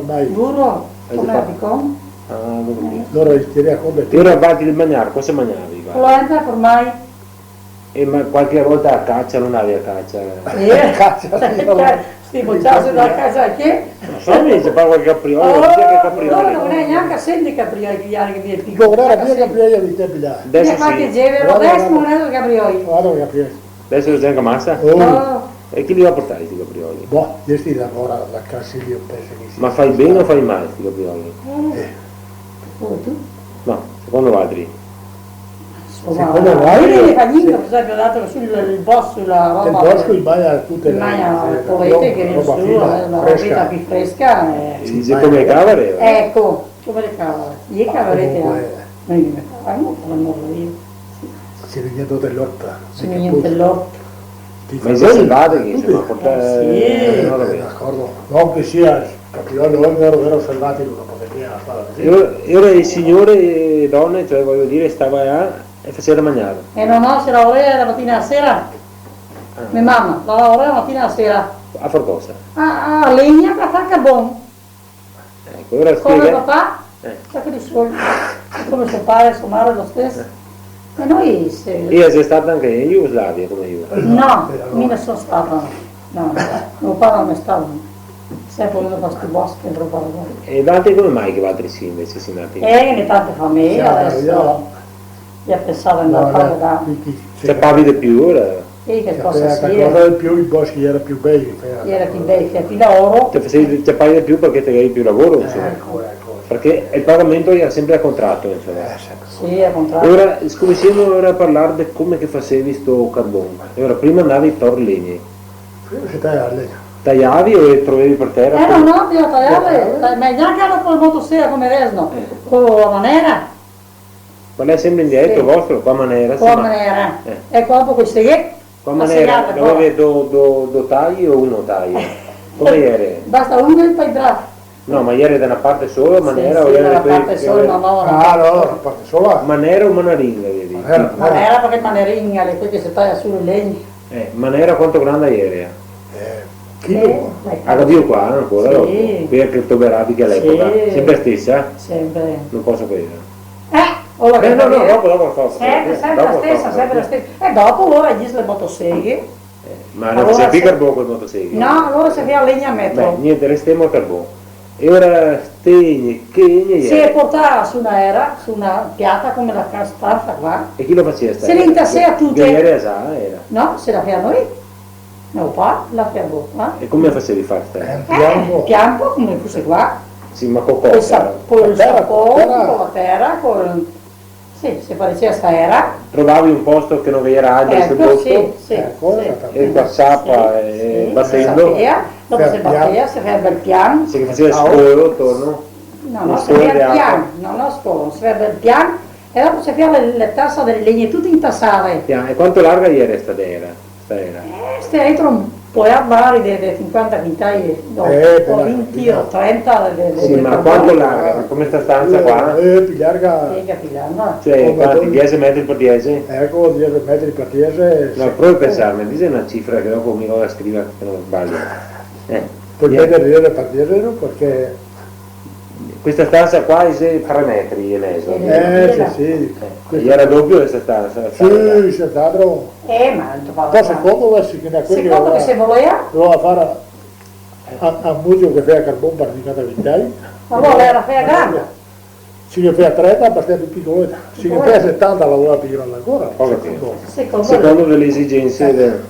mai. Duro, come a picon. Ah, go capìo. Eh. Alora, i tendea come? E alora, valtri de magnar, cosa magnavi, va? Polenta, formai. E ma qualche volta a cacia, no andavi a cacia? Eh. Cacia, sì, no. Sti bociasi da cacia che? No so, mi se fa qualche capriolo, oh, no so che caprioli. No, no, no, gnanca senti caprioli, che gli altri che viene più. No, no, no, caprioli, i tempi là. Adeso sì. Guarda, guarda. Adeso no xe caprioli. Guarda che caprioli. Adeso xe anca masa? Oh. No. E chi li ga portai sti caprioli? Boh, questi lavora da Casilio, penso che sia. Ma fai ben o fai mal sti caprioli? Eh. Secondo tu? No, secondo voaltri. Insoma, secondo voaltri? Io non ne fa niente, sì. Ho sempre dato sul, il bosco, la roba. Il bosco, i magna tutte le, magna le, le polete che viene su, roba fina, eh, la robetta più fresca, eh. Sì, sì, come le cavare, eh? Ecco, come le cavare. Io cavarete, comunque, eh. Noi ne parlavamo, per l'amor de Dio. Sì. Sì, vegnia tuta l'orta. Sì, vegnia tuta l'orta. Ma i xe salvati che, insoma, portare... Eh, sì. Eh, no, va ben. D'accordo. No che sia capriolo, è vero, vero, salvati, no, perché la strada così. E ora, e ora e signore e done, cioè, voglio dire, stava là e faceva da mangiare. Eh, no, no, se lavorava la mattina alla sera. Ah. Mia mamma, la lavorava la mattina alla sera. A far cosa? A, a legna per far carbone. Eco, ora spiega. Come papà? Eh. Sa che i suoi, come suo padre, sua madre lo stesso. Eh. E noi se... Ela xe stata anca in Jugoslavia, come ela? No, mi no so stata, no, no, no. Mio padre no xe stata, sempre vegnù da sti boschi, sempre parlato. E voaltri come mai che voaltri sì, invese, sì ndati? Eh, che tante fameje, sì, adeso, io pensavo di andare a fare da... Ciapavi de più, ora? Sì, che cosa sia. Qualcosa de più, i boschi iera più bei, che fea... Iera più bei, che ti lavoro. Te fasevi, te ciapavi de più parché te gavevi più lavoro, insoma. Eco, eco. Parché el pagamento iera sempre a contrato, insoma. Eh, sempre. Sì, a contrato. Ora, scominsiemo ora a parlar de come che fasevi sto carbon. E ora, prima ndavi a tor legne. Prima se taiava la legna. Taiavi o le trovavi par tera? Eh, no, no, bisogna taiarle. Eh. Ma gnanca dopo el motosega come adeso, no. Eh. Co la manera. Ma l'è sempre in dialeto vostro, co la manera, sì, ma... Co la manera. Eh. E co la segata. Co la manera, la segata, co la... Dovevi do, do, do tai o uno tai? Come iera? Basta uno e poi bravo. No, ma iera da na parte sola, manera, o iera da na parte sola, no, no, no. Ah, no, da na parte sola. Manera o manaringa, vedi? Manera, manera. Manera parché manaringa, l'è quel che se taia su le legne. Eh, manera quanto granda iera? Eh, chilo. Eh, ah, capìo qua, ancora dopo. Sì. Quela che te operavi che a l'epoca. Sì. Sempre la stesa? Sempre. No poso credere. Eh, o la... Eh, no, no, dopo, dopo, dopo. Sempre, sempre la stesa, sempre la stesa. E dopo, alora, ghe xe le motoseghe. Eh, ma no se fea carbon co le motoseghe? No, alora se fea legna a metro. Beh, gnente, restemo al carbon. E ora ste legne, che legne iera? Se portava su na era, su na piata come la ca-, stansa qua. E chi la fasea sta era? Se le intasea tute. Che iera za, iera? No, se la fea noi. No, qua la fea qua. E come fasevi a far sta era? Eh, pianpo. Eh, pianpo, come fuse qua. Sì, ma co cosa? Col sa-, col sapon, co la tera, col... Sì, se parecea sta era. Trovavi un posto che no ghe iera alberi sul posto? Eco, sì, sì, sì. E co la sapa e batendo? Sì, sì, se batea, dopo se batea, se fea bel pian. Se fasea scolo atorno? No, no, se fea pian, no, no scolo, se fea bel pian, e dopo se fea le, le tasa dele legne, tute intasade. Pian, e quanto larga iera sta era? Sta era? Eh, sta era dentro un po', magari de, de sinquanta quintai, no, eh, o vinti o trenta de, de, de... Sì, ma quanto larga? Come sta stansa qua? Eh, eh, più larga. Sì, che più larga. Cioè, come quanti? Diese metri par diese? Eco, diese metri par diese, sì. No, provi a pensarme, dise na cifra che dopo mi vado a scrivare che no sbaglio. Eh. Pol veder diese par diese, no? Parché Questa stansa qua xe tre metri e mezo. Eh, sì, sì. Eh, e iera dopio de sta stansa, sta... Sì, senz'altro. Eh, ma... Po' secondo, adeso, che ne... Secondo che se volea. Doveva far a, a mucio che fea carbon par cinquanta quintai. Ma volea, la fea granda. Se ghe fea trenta, bastava più picola. Se ghe fea setanta, la voleva più granda ancora. Ho capito. Secondo... Secondo dele esigense del...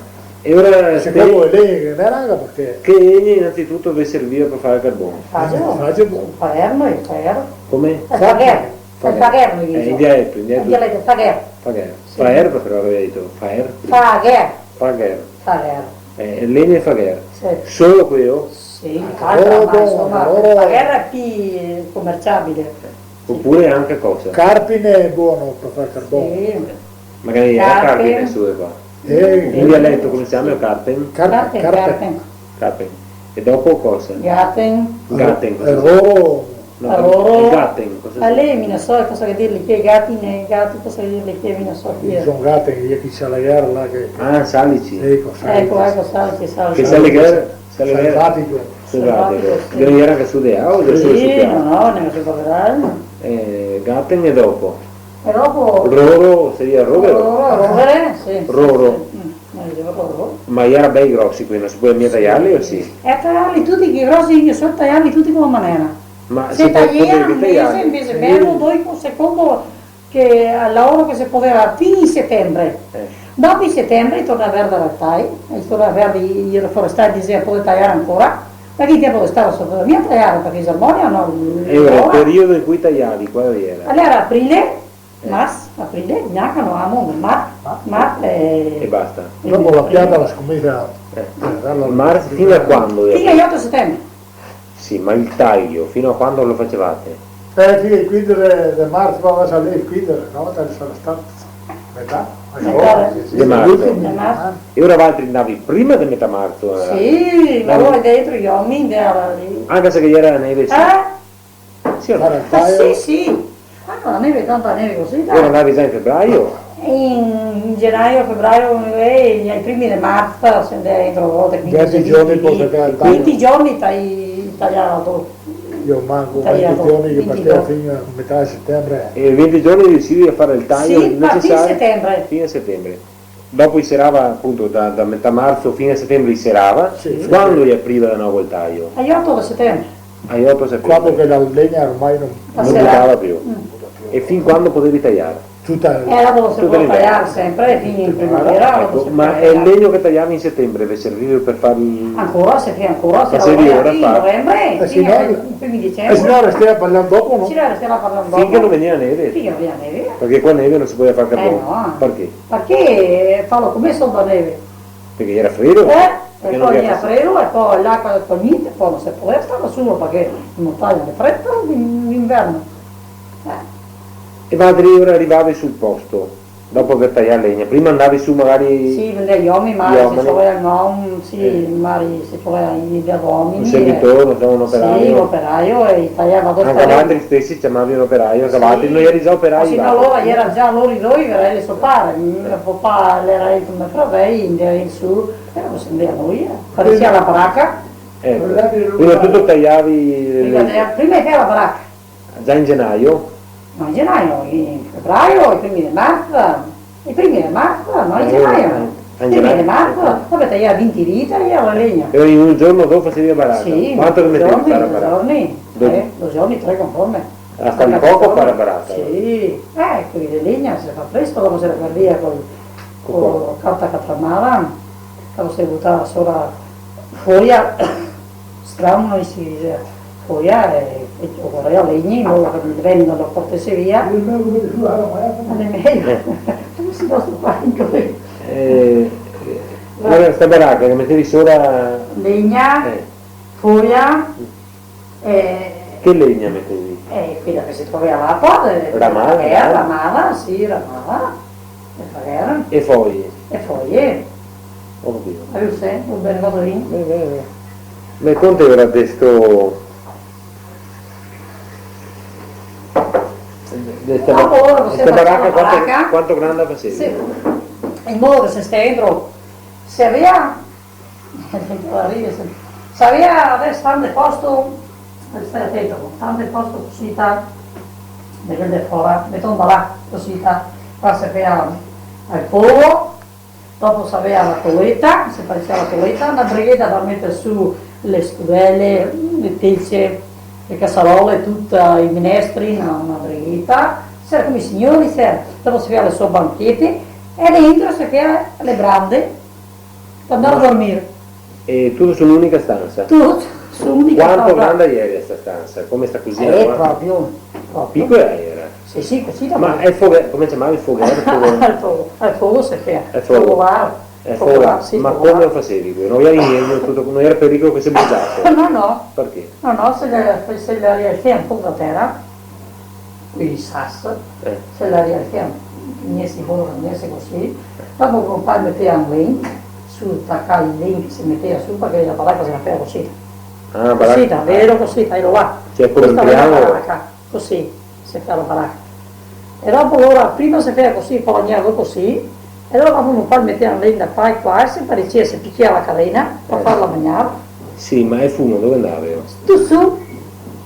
E ora... Secondo le leghe, che ghe n'era anca, parché... Che legne innanzitutto ve serviva par far carbon? Fagero. Fagero. Palermo e Fagher. Come? Eh, Fagher. Fagher. Eh, Fagher, mi dico. Eh, in dialetto, in dialetto. In dialetto, Fagher. Fagher. Sì. Faer, però, aveva detto. Faer. Fagher. Fagher. Fagher. Eh, legne e Fagher. Sì. Solo queo? Sì, altra, ma insomma, Fagher è più commerciabile. Oppure anca cosa? Carpine xe bon par far carbon. Sì. Magari iera carpine, carpine su de qua. Eh. In dialetto come se ciama? Carpen? Carpen, carpen, carpen. Carpen. E dopo cosa? Gaten. Gaten, cosa xe? Roro. No, roro. Gaten, cosa xe? A lei, mi no so cosa che dirle, che gatin, gati, cosa che dirle, che mi no so chi xe. Son gaten, che chi sa la guerra là che... Ah, salici. Eco, salici. Eco, eco, salici, salici. Che sa la guerra? Salvatico. Salvatico. Salvatico, sì. Che no iera anca su de là, o solo su de là? Sì, no, no, no se pol vedar. Eh, gaten e dopo? E dopo... Roro, saria rovere? Roro, rovere, sì, sì, Roro. Sì. Mm, no, io digo roro. Ma i era bei grosi quei, no se podeva mia taiarli, o sì? E taiarli tuti, che grosi, che so taiarli tuti co la manela. Ma se po-, podevi taiar? Se taiea un mese, un mese e mezo, dopo, secondo che el laoro che se podeva, fin in setembre. Eh. Dopo in setembre i torna a verder i tai, i torna a verder i, i forestai, disea, "Pol taiar ancora", parché in tempo che stava soto, mia taiar, parché i sermoni no... E ora, el periodo in cui taiavi, qual era? Alora, aprile, eh, marzo, aprile, gnanca no amo, mar-, mar-, eh, e basta. Dopo la pianta la scominsia, eh, a... Marzo, fin a quando? Fin al oto setembre. Sì, ma el taio, fin a quando lo facevate? Eh, sì, el quindese de marzo, ma va a salir el quindese, no? Te sarà stà metà, metà. Sì, sì, de marzo. L'ultimo de marzo. E ora valtri andavi prima de metà marzo, eh? Sì, ma... Andavi dentro i omini, andava lì. Anca se che gera la neve, sì. Eh? Sì, o no? Far el taio. Ah, sì, sì. Ah, no, la neve, tanta neve cusì, dai. Ora andavi già in febraio? In, in genaio, febraio, eh, ai primi de marzo, se ndea dentro, volte, quindese, vinti giorni, vinti, po' se crea el taio. Vinti giorni tai-, taiato. Io manco, taiato, vinti giorni che partea fin a metà setembre. E vinti giorni riusivi a far el taio nesesario? Sì, ma fin setembre. Fin a setembre. Dopo i serava, apunto, da, da metà marzo fin a setembre i serava. Sì, sì. Quando i apriva de novo el taio? Ai oto de setembre. Ai oto de setembre. Quando che la legna ormai no... No butava più. Mm. E fin quando podevi taiar? Tuta... Eh, dopo se pol taiar sempre, fin in primavera, dopo se pol taiar. Eco, ma el legno che taiavi in setembre ve serviva par far... Ancora, se fa ancora, se lavora fin novembre, fin ai primi de dicembre. Eh, se no restava par l'an dopo, no? Se no restava par l'an dopo. Finché no vegnea neve. Finché no vegnea neve. Parché co la neve no se podeva far carbon. Eh, no. Parché? Parché falo come soto la neve. Parché gera fredo? Eh, parché e po' gera fredo, e po' l'acqua, po' gnente, po' no se podeva star a sulo parché in montagna xe fredo d'in-, d'inverno. Eh. E valtri ora rivavi sul posto, dopo aver taià legna, prima andavi su magari... Sì, vendea i omini, magari se trovea, no, un, sì, eh, magari se trovea i, i omini, un servitor, eh, no so, un operaio. Sì, un operaio, e i taiava do... Anca valtri stesi ciamavi un operaio, anca valtri, no gera già operai, sì, ma alora gera già lori doi, gera el so pare, mm, eh, el papà l'era el, come fradei, ndea su, però se ndea noi, eh. Parecia la braca. Eco. Prima tuto taiavi le... Prima, prima che la braca. Già in genaio? No, in genaio, in febraio, i primi de marzo, i primi de marzo, no, in genaio. Eh, in genaio. I primi de marzo, dopo taiavi vinti dì, taiavi la legna. E ogni giorno dopo fasevi la baraca? Sì, quanto che metevi par la baraca? Due giorni, tre, due giorni, tre conforme. Bastava poco par la baraca? Sì, eh, quei de legna se fa presto, dopo se la perdea col, co carta catramada, dopo se butava sora foia, strano, no se dise foia, e, e ocorea legni, in modo che el vento no lo portese via. Ma xe mejo. Eh. Come se no sto qua in... Eh, eh, alora sta baraca che metevi sora... Legna, eh, foia, eh, che legna metevi? Eh, quela che se trovea là, po, eh, ramada, eh, ramada, sì, ramada. E foie? E foie. E foie. Ho capito. Hai visto? Un bel motorin. Beh, beh, beh. Me conti ora de sto, de sta... Ah, ba-, ora de sta baraca, quanto, baraca, quanto granda fasevi? Sì. In modo che se stea dentro, se avea, se avea adeso tante posto, stai atento, tante posto cusì, ta, de quel de fora, meton da là, cusì, ta, qua se fea el fogo, dopo se avea la toleta, se facia la toleta, na bregheta par meter su le scudele, le tece, le casarole, tuta, i minestri, na, na bregheta. Sera come i signori, sera. Dopo se fea le so banchete e dentro se fea le brande par ndar a dormir. E tuto su un'unica stansa? Tuto su un'unica stansa. Quanto granda iera sta stansa? Come sta cusina qua? Eh, proprio, proprio. Picola iera? Sì, sì, cusì. Ma el fogo, come se ciamava el fogo? El fogo, el fogo se fea. El fogo. Fogolar. El fogolar, sì, fogolar. Ma come lo fasevi? No iera legno, tuto, no iera pericolo che se brusase? No, no. Parché? No, no, se le, se le rialzea un poco a tera, quei sas, eh, se le rialzea, vegnese in modo che vegnese cusì. Dopo el compare metea un len, su, tacà el len che se metea su, parché la baraca se la fea cusì. Ah, baraca. Cusì, vero, cusì, ta, ero là. Cioè, come un triangolo? Questa xe la baraca. Cusì se fea la baraca. E dopo alora, prima se fea cusì, po' vegnea cusì, e alora dopo un par metea len da qua e qua, e se parecia, se pichea la cadena, par farla magnar. Sì, ma el fumo dove andava? Tuto su.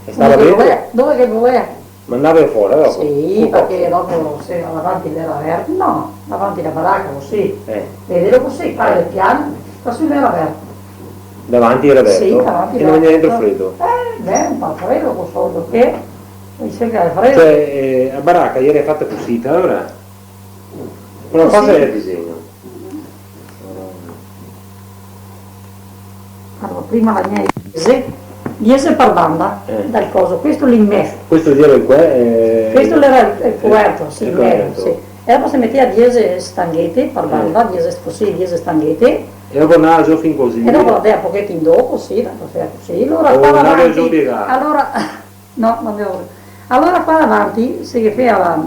E stava dentro? Dove che volea, dove che volea. Ma andava fora dopo? Sì, parché dopo se davanti l'era averto, no, davanti la baraca cusì. Eh. Vedelo cusì, qua el pian, qua su l'era averto. Davanti l'era averto? Sì, davanti l'era averto. E no vegneva dentro fredo? Eh, beh, un po' fredo, co so che, dixe che l'è fredo. Cioè, eh, la baraca l'era fata cusì, alora? Cusì. Però cosa xe el disegno? Alora, prima la mia diese, diese par banda, eh, dal coso, questo l'è in mezo. Questo l'era el cue-, eh, questo l'era el, el cuberto, sì, el cuberto, sì. E dopo se metea diese stanghete par banda, eh, diese, cusì, diese stanghete. E dopo andava zo fin cusì. E dopo andava un pochetin dopo, sì, tanto fea cusì. Alora, o qua andava davanti, zo piegà. Alora, no, no me vojo. Alora qua davanti se ghe fea la,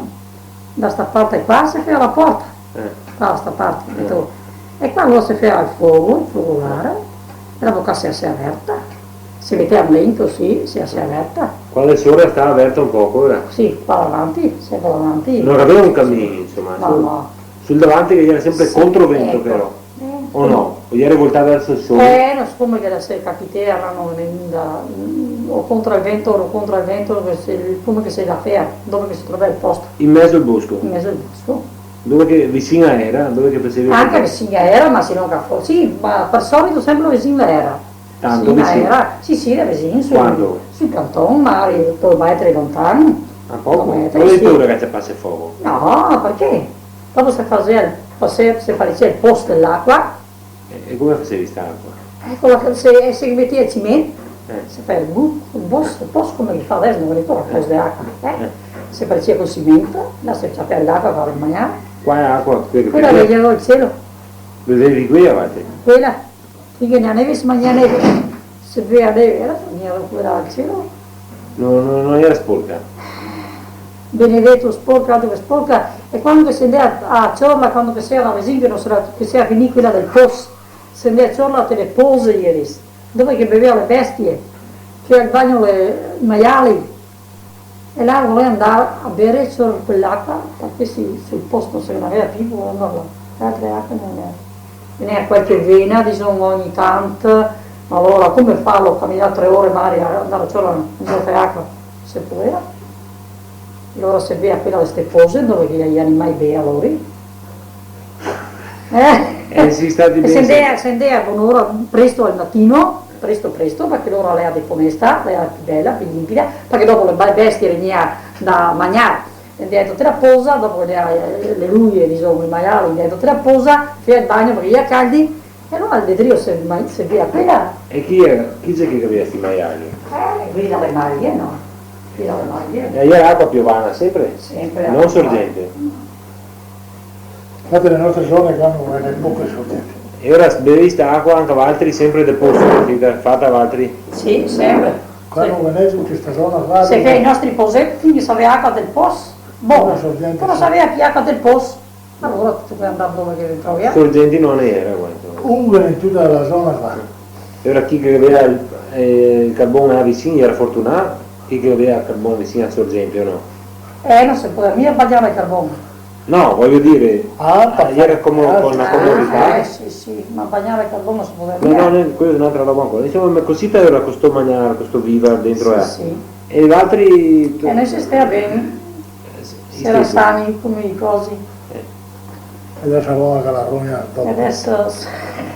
da sta parte qua se fea la porta. Eh. Qua da sta parte, eh, capito? E qua alora se fea el fogo, el fogo là, e dopo qua se, se averta. Se metea dentro, sì, se, se averta. Qua de sora stava averta un poco, ora? Sì, qua davanti, senpre davanti. No gaveva un camin, insoma, no, sul, no. Sul davanti che l'era senpre controvento, eco, però. Eh, o no? O l'era voltà verso el sole? Eh, no, sicome che la se capitea, no, no, mm, o contro el vento, o contro el vento, che se, come che se la fea, dove che se trovea el posto. In mezo al bosco? In mezo al bosco. Dove che, visin a era? Dove che fasevi? Anca visin a era, ma se no che fo-, sì, ma par solito senpre visin a era. Tanto visin? Visin a era, sì, sì, era visin, su, quanto? Sul canton, magari do metri lontan. A poco? Do metri, sì. No te ga paura che te pase fogo? No, parché? Dopo se fasea, se, se parecea el pozo de l'acua. E, e come fasevi sta acua? Eco, la, se, se metea el cimento, eh, se fa el bu-, el bos-, el pozo come che fa deso, no ricordo, el pozo de acua, eh? Eh. Se parecea col cimento, là se ciapea l'acua par magnar. Quale acua? Quela che, quela che ghe gera al cielo. Bevevi quela, valtri? Quela. Finché la neve se magnea neve, se bevea neve, era, vegnea quela al cielo. No, no, no era sporca? Benedeto, sporca, altro che sporca. E quando che se ndea a, a ciorla, quando che se era visin, che no se era, che se era finì quela del pozo, se ndea a ciorla te le poze, ieri, dove che bevea le bestie, che al bagno le, i maiali. E là volea ndar a bere solo quel'acua, parché sì, sul posto se no ghe n'avea pì, volea ndar là. Le altre acue no ghe n'era. Ghe n'era qualche vena, disemo, ogni tanto, ma alora come farlo, caminar tre ore magari a ndar a ciorla un giorno de acua? Se podea. Alora se bea quela de ste poze, dove che i animai bea lori. Eh? Eh, sì, stati ben. E se ndea, se ndea bonora, presto al matino, presto, presto, parché lora l'era de pì onesta, l'era pì bela, pì limpida, parché dopo le ba-, bestie vegnea da magnar, e dentro te la poza, dopo le, le ruie, disemo, i maiali, dentro te la poza, fea el bagno, parché i era caldi, e alora al drio se ma-, se bea quela. E chi era? Chi xe che gavea sti maiali? Eh, quei dele maglie, no? Quei dele maglie. E l'era acua piovana, senpre? Senpre. No acua sorgente? Infati le nostre zone qua no ghe n'è poche sorgenti. E alora bevevi sta acua anca valtri senpre del pozo, che fata valtri? Sì, senpre. Qua no ghe n'è tute sta zona qua. Se che i nostri pozeti, quindi se avea acua del pozo. Bon, una sorgente, però sì. Se avea pì acua del pozo. Alora tuto quel andava dove che trovea. Sorgenti no ghe n'era, quanto. Comunque in tuta la zona qua. E alora chi che gavea el, eh, el carbon là visin, era fortunà, chi che gavea el carbon visin a sorgenti, o no? Eh, no se podea mia bagnar el carbon. No, vojo dir, ah, eh, era come, ah, co na comodità. Eh, sì, sì, ma bagnar el carbon no se podea mia. No, no, quela xe n'altra roba ancora. Insoma, ma cusì te era co sto magnar, co sto vivar dentro, eh. Sì, sì. E valtri... E noi se stea ben. Eh, sì, sì. Se era sani come i cosi. Eh. E deso la roba che la rogna dopo. E deso,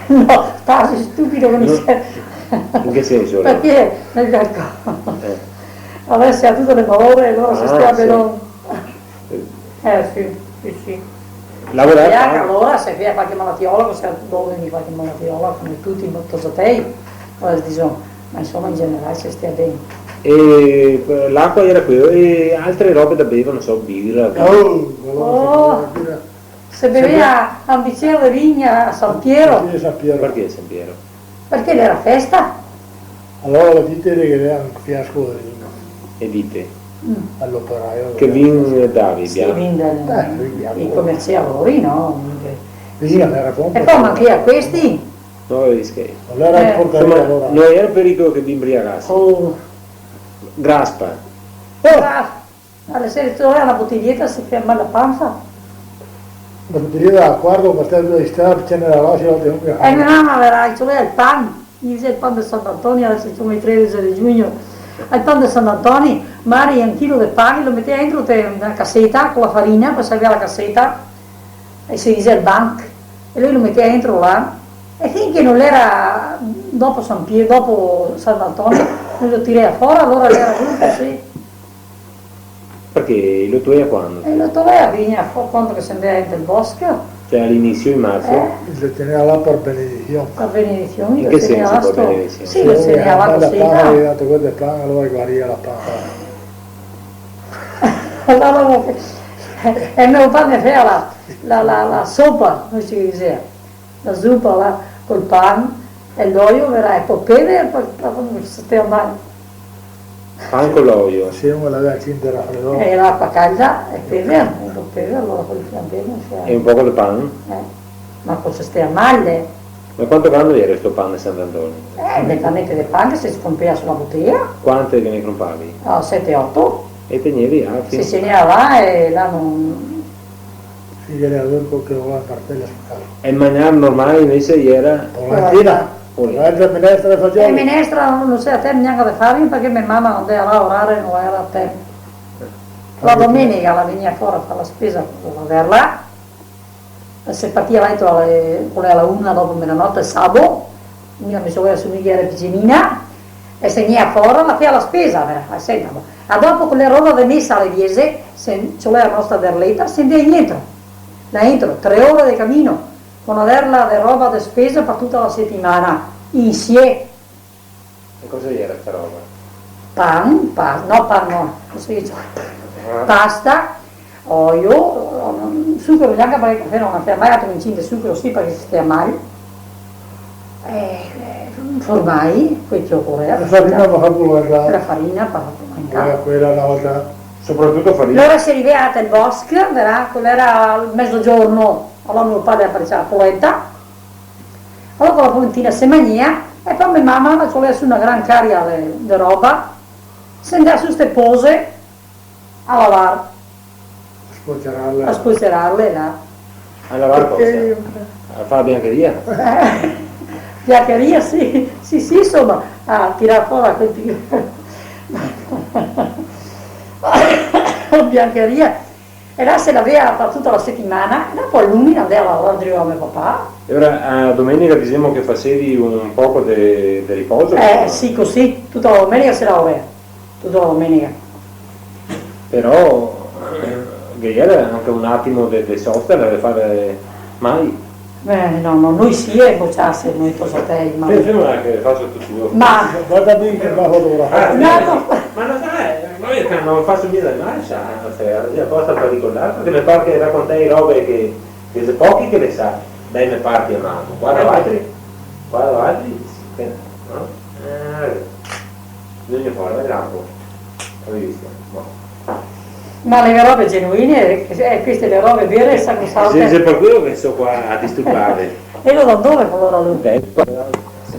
no, tasi stupido che mi... No. In che senso, no? Parché nel calco. Eh. Deso se ga tute le malore, alora se stea ben. Ah, sì. Eh, sì, sì, sì. Lavorare. E anca alora se fea qualche malatiola, se dove qualche malatiola, come tuti i tosatei, alora, disemo, ma insoma in generale se stea ben. E, eh, l'acua era quela, e altre robe da bever, no so, bira, vin. Oh, oh, la bira. Se bevea un bicer de vin a San Piero. Sì, San Piero. Parché San Piero? Parché l'era festa. Alora le dite che ghe n'era un fiasco de vin. E dite? Mm. A l'operaio. Che vin davi, sì, bianco? Vin del, eh, vin bianco. I comerciadori, no? Vin, l'era bon. E po' anca a questi. No, i scherzi. Alora, eh, porcaria, insoma, alora. No ghe n'era pericolo che ve inbriagasi. Oh. Graspa. Oh. Graspa. Alora, se trovea na botiglieta, se fea mal la pansa. Na botiglieta da quarto, par terra de strada, ghe n'era là, se... Eh, me mama gavea, ghe volea el pan, ghe disea el pan de Sant'Antonio, deso semo el tredese de giugno, Al pan de Sant'Antoni, magari un chilo de pan, lo metea dentro te na caseta co la farina, po' se gavea la caseta, e se dixea el banc, e lu lo metea dentro là, e finché no l'era dopo San Pie-, dopo Sant'Antoni, no lo tirea fora, alora l'era giusto, sì. Parché lo tolea quando? E lo tolea, vegnea fora quando che se ndea dentro el bosco. Cioè, a l'inisio de marzo? Eh. Lo tenea là par benedision. Par benedision, in che senso par benedision? Sì, lo tenea là cusì, no? Dato quel de pan, alora guaria la pan. Alora, e me papà me fea la, la, la, la sopa, come se dixe? La zupa là, col pan e l'oio, verà, e po' pever, par, par, par no star mal. Pan co l'oio? Sì, ma la vecchia era fredò. E l'acqua calda e pever, un po' pever, alora quel pian pian, cioè. E un poco de pan? Eh, ma cosa stea mal? Ma quanto grande era sto pan de Sant'Antonio? Eh, de panete de pan che se scomprea su la boteia. Quante che ne crompavi? Ah, sete, oto. E tegnevi altri? Se segnava là e là no. Sì, che era l'unico che voleva cartela su casa. E el magnar normale invese iera? Polentina. Polentina. Polentina, minestra e fagioli. E minestra no se ga tempo gnanca de farghe, parché me mama no ndea a laorar, no iera tempo. La domenica la vegnea fora a far la spesa co la verla. Se partia là dentro a le, co le a la una dopo mezanote, el sabo, mi, la me sorela su mi che iera picinina, e se vegnea fora, la fea la spesa, vera, la sera, no? A dopo co le roba de mesa a le diese, se, co la nostra verleta, se ndea dentro, là dentro, tre ore de camino, co na verla de roba de spesa par tuta la setimana, insieme. E cosa iera sta roba? Pan, pa-, no, pan no, come se dixe? Ah. Pasta, oio, sucro, gnanca parché el cafè no ghe ne fea mai, altro che un cin de sucro, sì, parché se stea mal. Eh, eh, formai, quel che ocorea. La farina par far polenta. La farina par far polenta. Eh, quela na volta, sopratuto farina. Alora se rivea al bosco, verà, quel iera el mezogiorno, alora me pare aparecià la polenta. Alora co la polentina se magnea, e po me mama la volea su na gran caria de, de roba, se ndea su ste pose a lavar. A spocerarle. A spocerarle, là. A lavar cosa? Parché... A far biancheria? Biancheria, sì, sì, sì, insoma, a tirar fora quel tipo. Biancheria. E là se lavea par tuta la setimana, e dopo el lunis andea a lavorar drio me papà. E ora a domenica disemo che fasevi un poco de, de riposo, eh, insoma. Sì, cusì, tuta la domenica se lavorea, tuta la domenica. Però, eh, ghe iera anca un atimo de, de sosta, de far mai. Eh, no, no, noi sì, e bociarse, noi tosatei, ma... Ferma, ferma là che faso tuto io. Ma... Varda ben che va ora. Ah, no, no. Ma no sa, eh, ma mi no faso mia del mal, sa, cioè, aposta par ricordar, parché me par che racontei robe che, che xe pochi che le sa, dai me parti a mano. Varda, eh, valtri, varda, valtri, che, no? Eh, bisogna fare, dai, lampo. Capito? Boh. Ma le robe genuine, eh, queste le robe vere, sa cosa... Xe, xe par quelo che so qua a disturbarve. E lo da dove alora lu? Beh,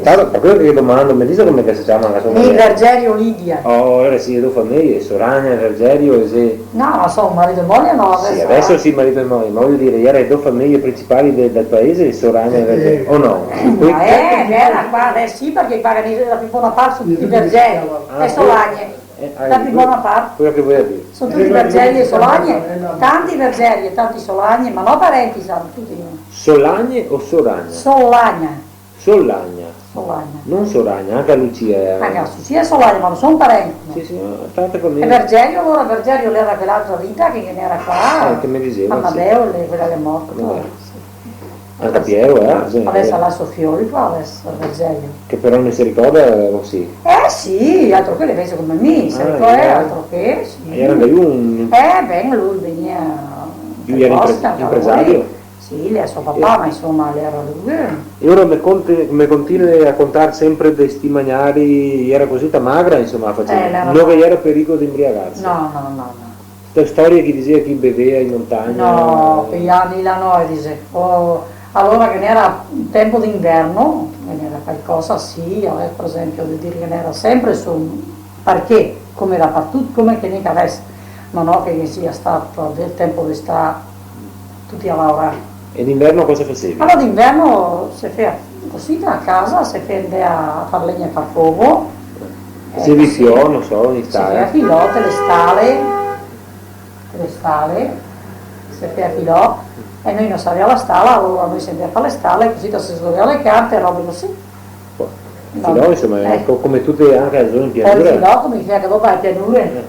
tanto par quelo che domando, me dixe come che se ciama la sua maniera? Vergerio Lidia. Oh, iera sì, do fameje, Soragna e Vergerio, e xe... No, ma so marito e moglie, no, sì, adeso sì, marito e moglie, ma vojo dire, iera e do fameje principali de-, del paese, Soragna e Vergerio, o no? Eh, iera qua, eh, sì, parché qua la pì bona parte son tuti Vergerio, ah, e Soragna. Eh, ah, la pì bona parte. Quelo che vojo dire. Son tuti Vergerio e Soragna, tanti Vergerio e tanti Soragna, ma no parenti, sa, tuti. Soragna o Soragna? Soragna. Soragna. Soragna. No Soragna, anca Lucia. Anca Lucia e Soragna, ma no son parenti, no? Sì, sì, ma tante fameje. E Vergerio, alora, Vergerio l'era quel'altra vita che, che ghe n'era qua. Eh, che me dixeva, sì. Amadeo, le-, quela che l'è morto. Amadeo. Sì. Anca Piero, eh? Sì, adeso, eh, la so fiol qua, adeso, Vergerio. Che però no se ricorda, eh, o sì? Eh, sì, altro che, le penso come mi, se ricorda, eh, altro che, sì. E iera anca lu un... Eh, ben, lu vegnea da... Lu iera impre-, impresario? Sì, l'è so papà, ma insoma, l'era lu. E ora me conti-, me continui a contar sempre de sti magnari, iera cusì ta magra, insoma, la fasevi. Eh, l'era magra. No che iera pericolo de imbriagarse. No, no, no, no. Sta storia che dixea che bevea in montagna. No, quei ani là no, e dixe, oh, alora che n'era tempo d'inverno, che n'era qualcosa, sì, adeso, par esempio, de dire che n'era sempre su, parché, come dapartut-, come che nica adeso, ma no che sia stà del tempo de stà tuti a lavorar. E d'inverno cosa fasevi? Alora d'inverno se fea cusì, a casa, se fea, ndea a far legna e far fogo, Se vestió, no so, in stala. Se fea filò te le stale, te le stale, se fea filò, e noi no se gavea la stala, alora noi se ndea a far le stale, cusì se trovea le carte, robe cusì. Filò, insoma, eh, co-, come tute anca le zone in pianura. Poi filò, come che dopo le pianure. Eh.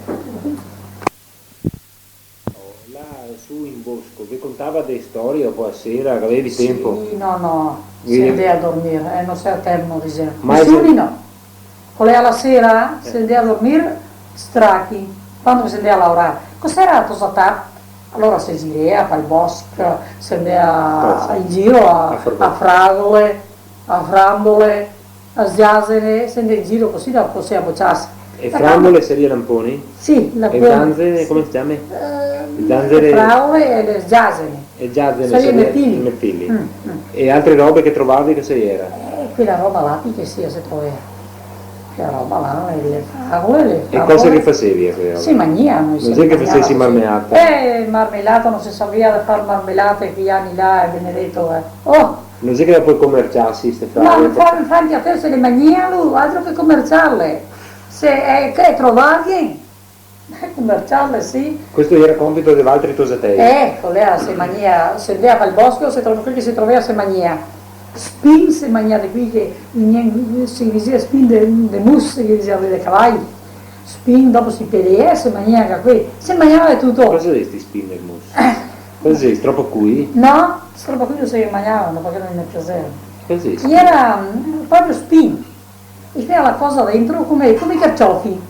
Là su in bosco, ve contava de storie dopo a sera, che gavevi tempo? Sì, no, no, se ndea a dormir, eh, no se a terno de sera. Ma nesuni no. Quela la sera, eh, se ndea a dormir strachi, quando se ndea a laorar. Cos'era la tosatà? Alora se girea pal bosco, se ndea in giro a, a fragole, a frandole, a zazene, se ndea in giro cusì, dopo se a bociarse. E frandole saria lamponi? Sì, lamponi. E zanzene, come se ciama? Ehm, zanzene. Le fragole e le zazene. E zazene saria i mirtili. Mirtili. Mm, mm. E altre robe che trovavi, cosa iera? Eh, quela roba là, che sì, se trovea. Quela roba là, le, le fragole, le fragole. E cosa che fasevi a quela roba? Se magnea, no se magnea cusì. No xe che fasesi marmelata? Eh, marmelata, no se savea far marmelata in quei ani là, eh, benedeto, eh. Oh! No xe che le pol comerciarse ste fragole? Ma infa-, infati a te se le magnea, lu, altro che comerciarle. Se, eh, che trovarghe, eh, comerciarle, sì. Questo iera compito de valtri tosatei? Eh, eco, là se magnea, se ndea pal bosco, se tro-, quel che se trovea se magnea. Spin se magnea de quei che, in, se disea spin de, de mus, se disea de cavai. Spin, dopo se pelea, se magnea anca quei. Se magnea de tuto. Cosa xe sti spin de mus? Eh. Cosa xe, stropo cui? No, stropo cui no se magnea, parché no me piasea. Cosa xe spin? Iera, mm, proprio spin. I fea la cosa dentro come, come i carciofi.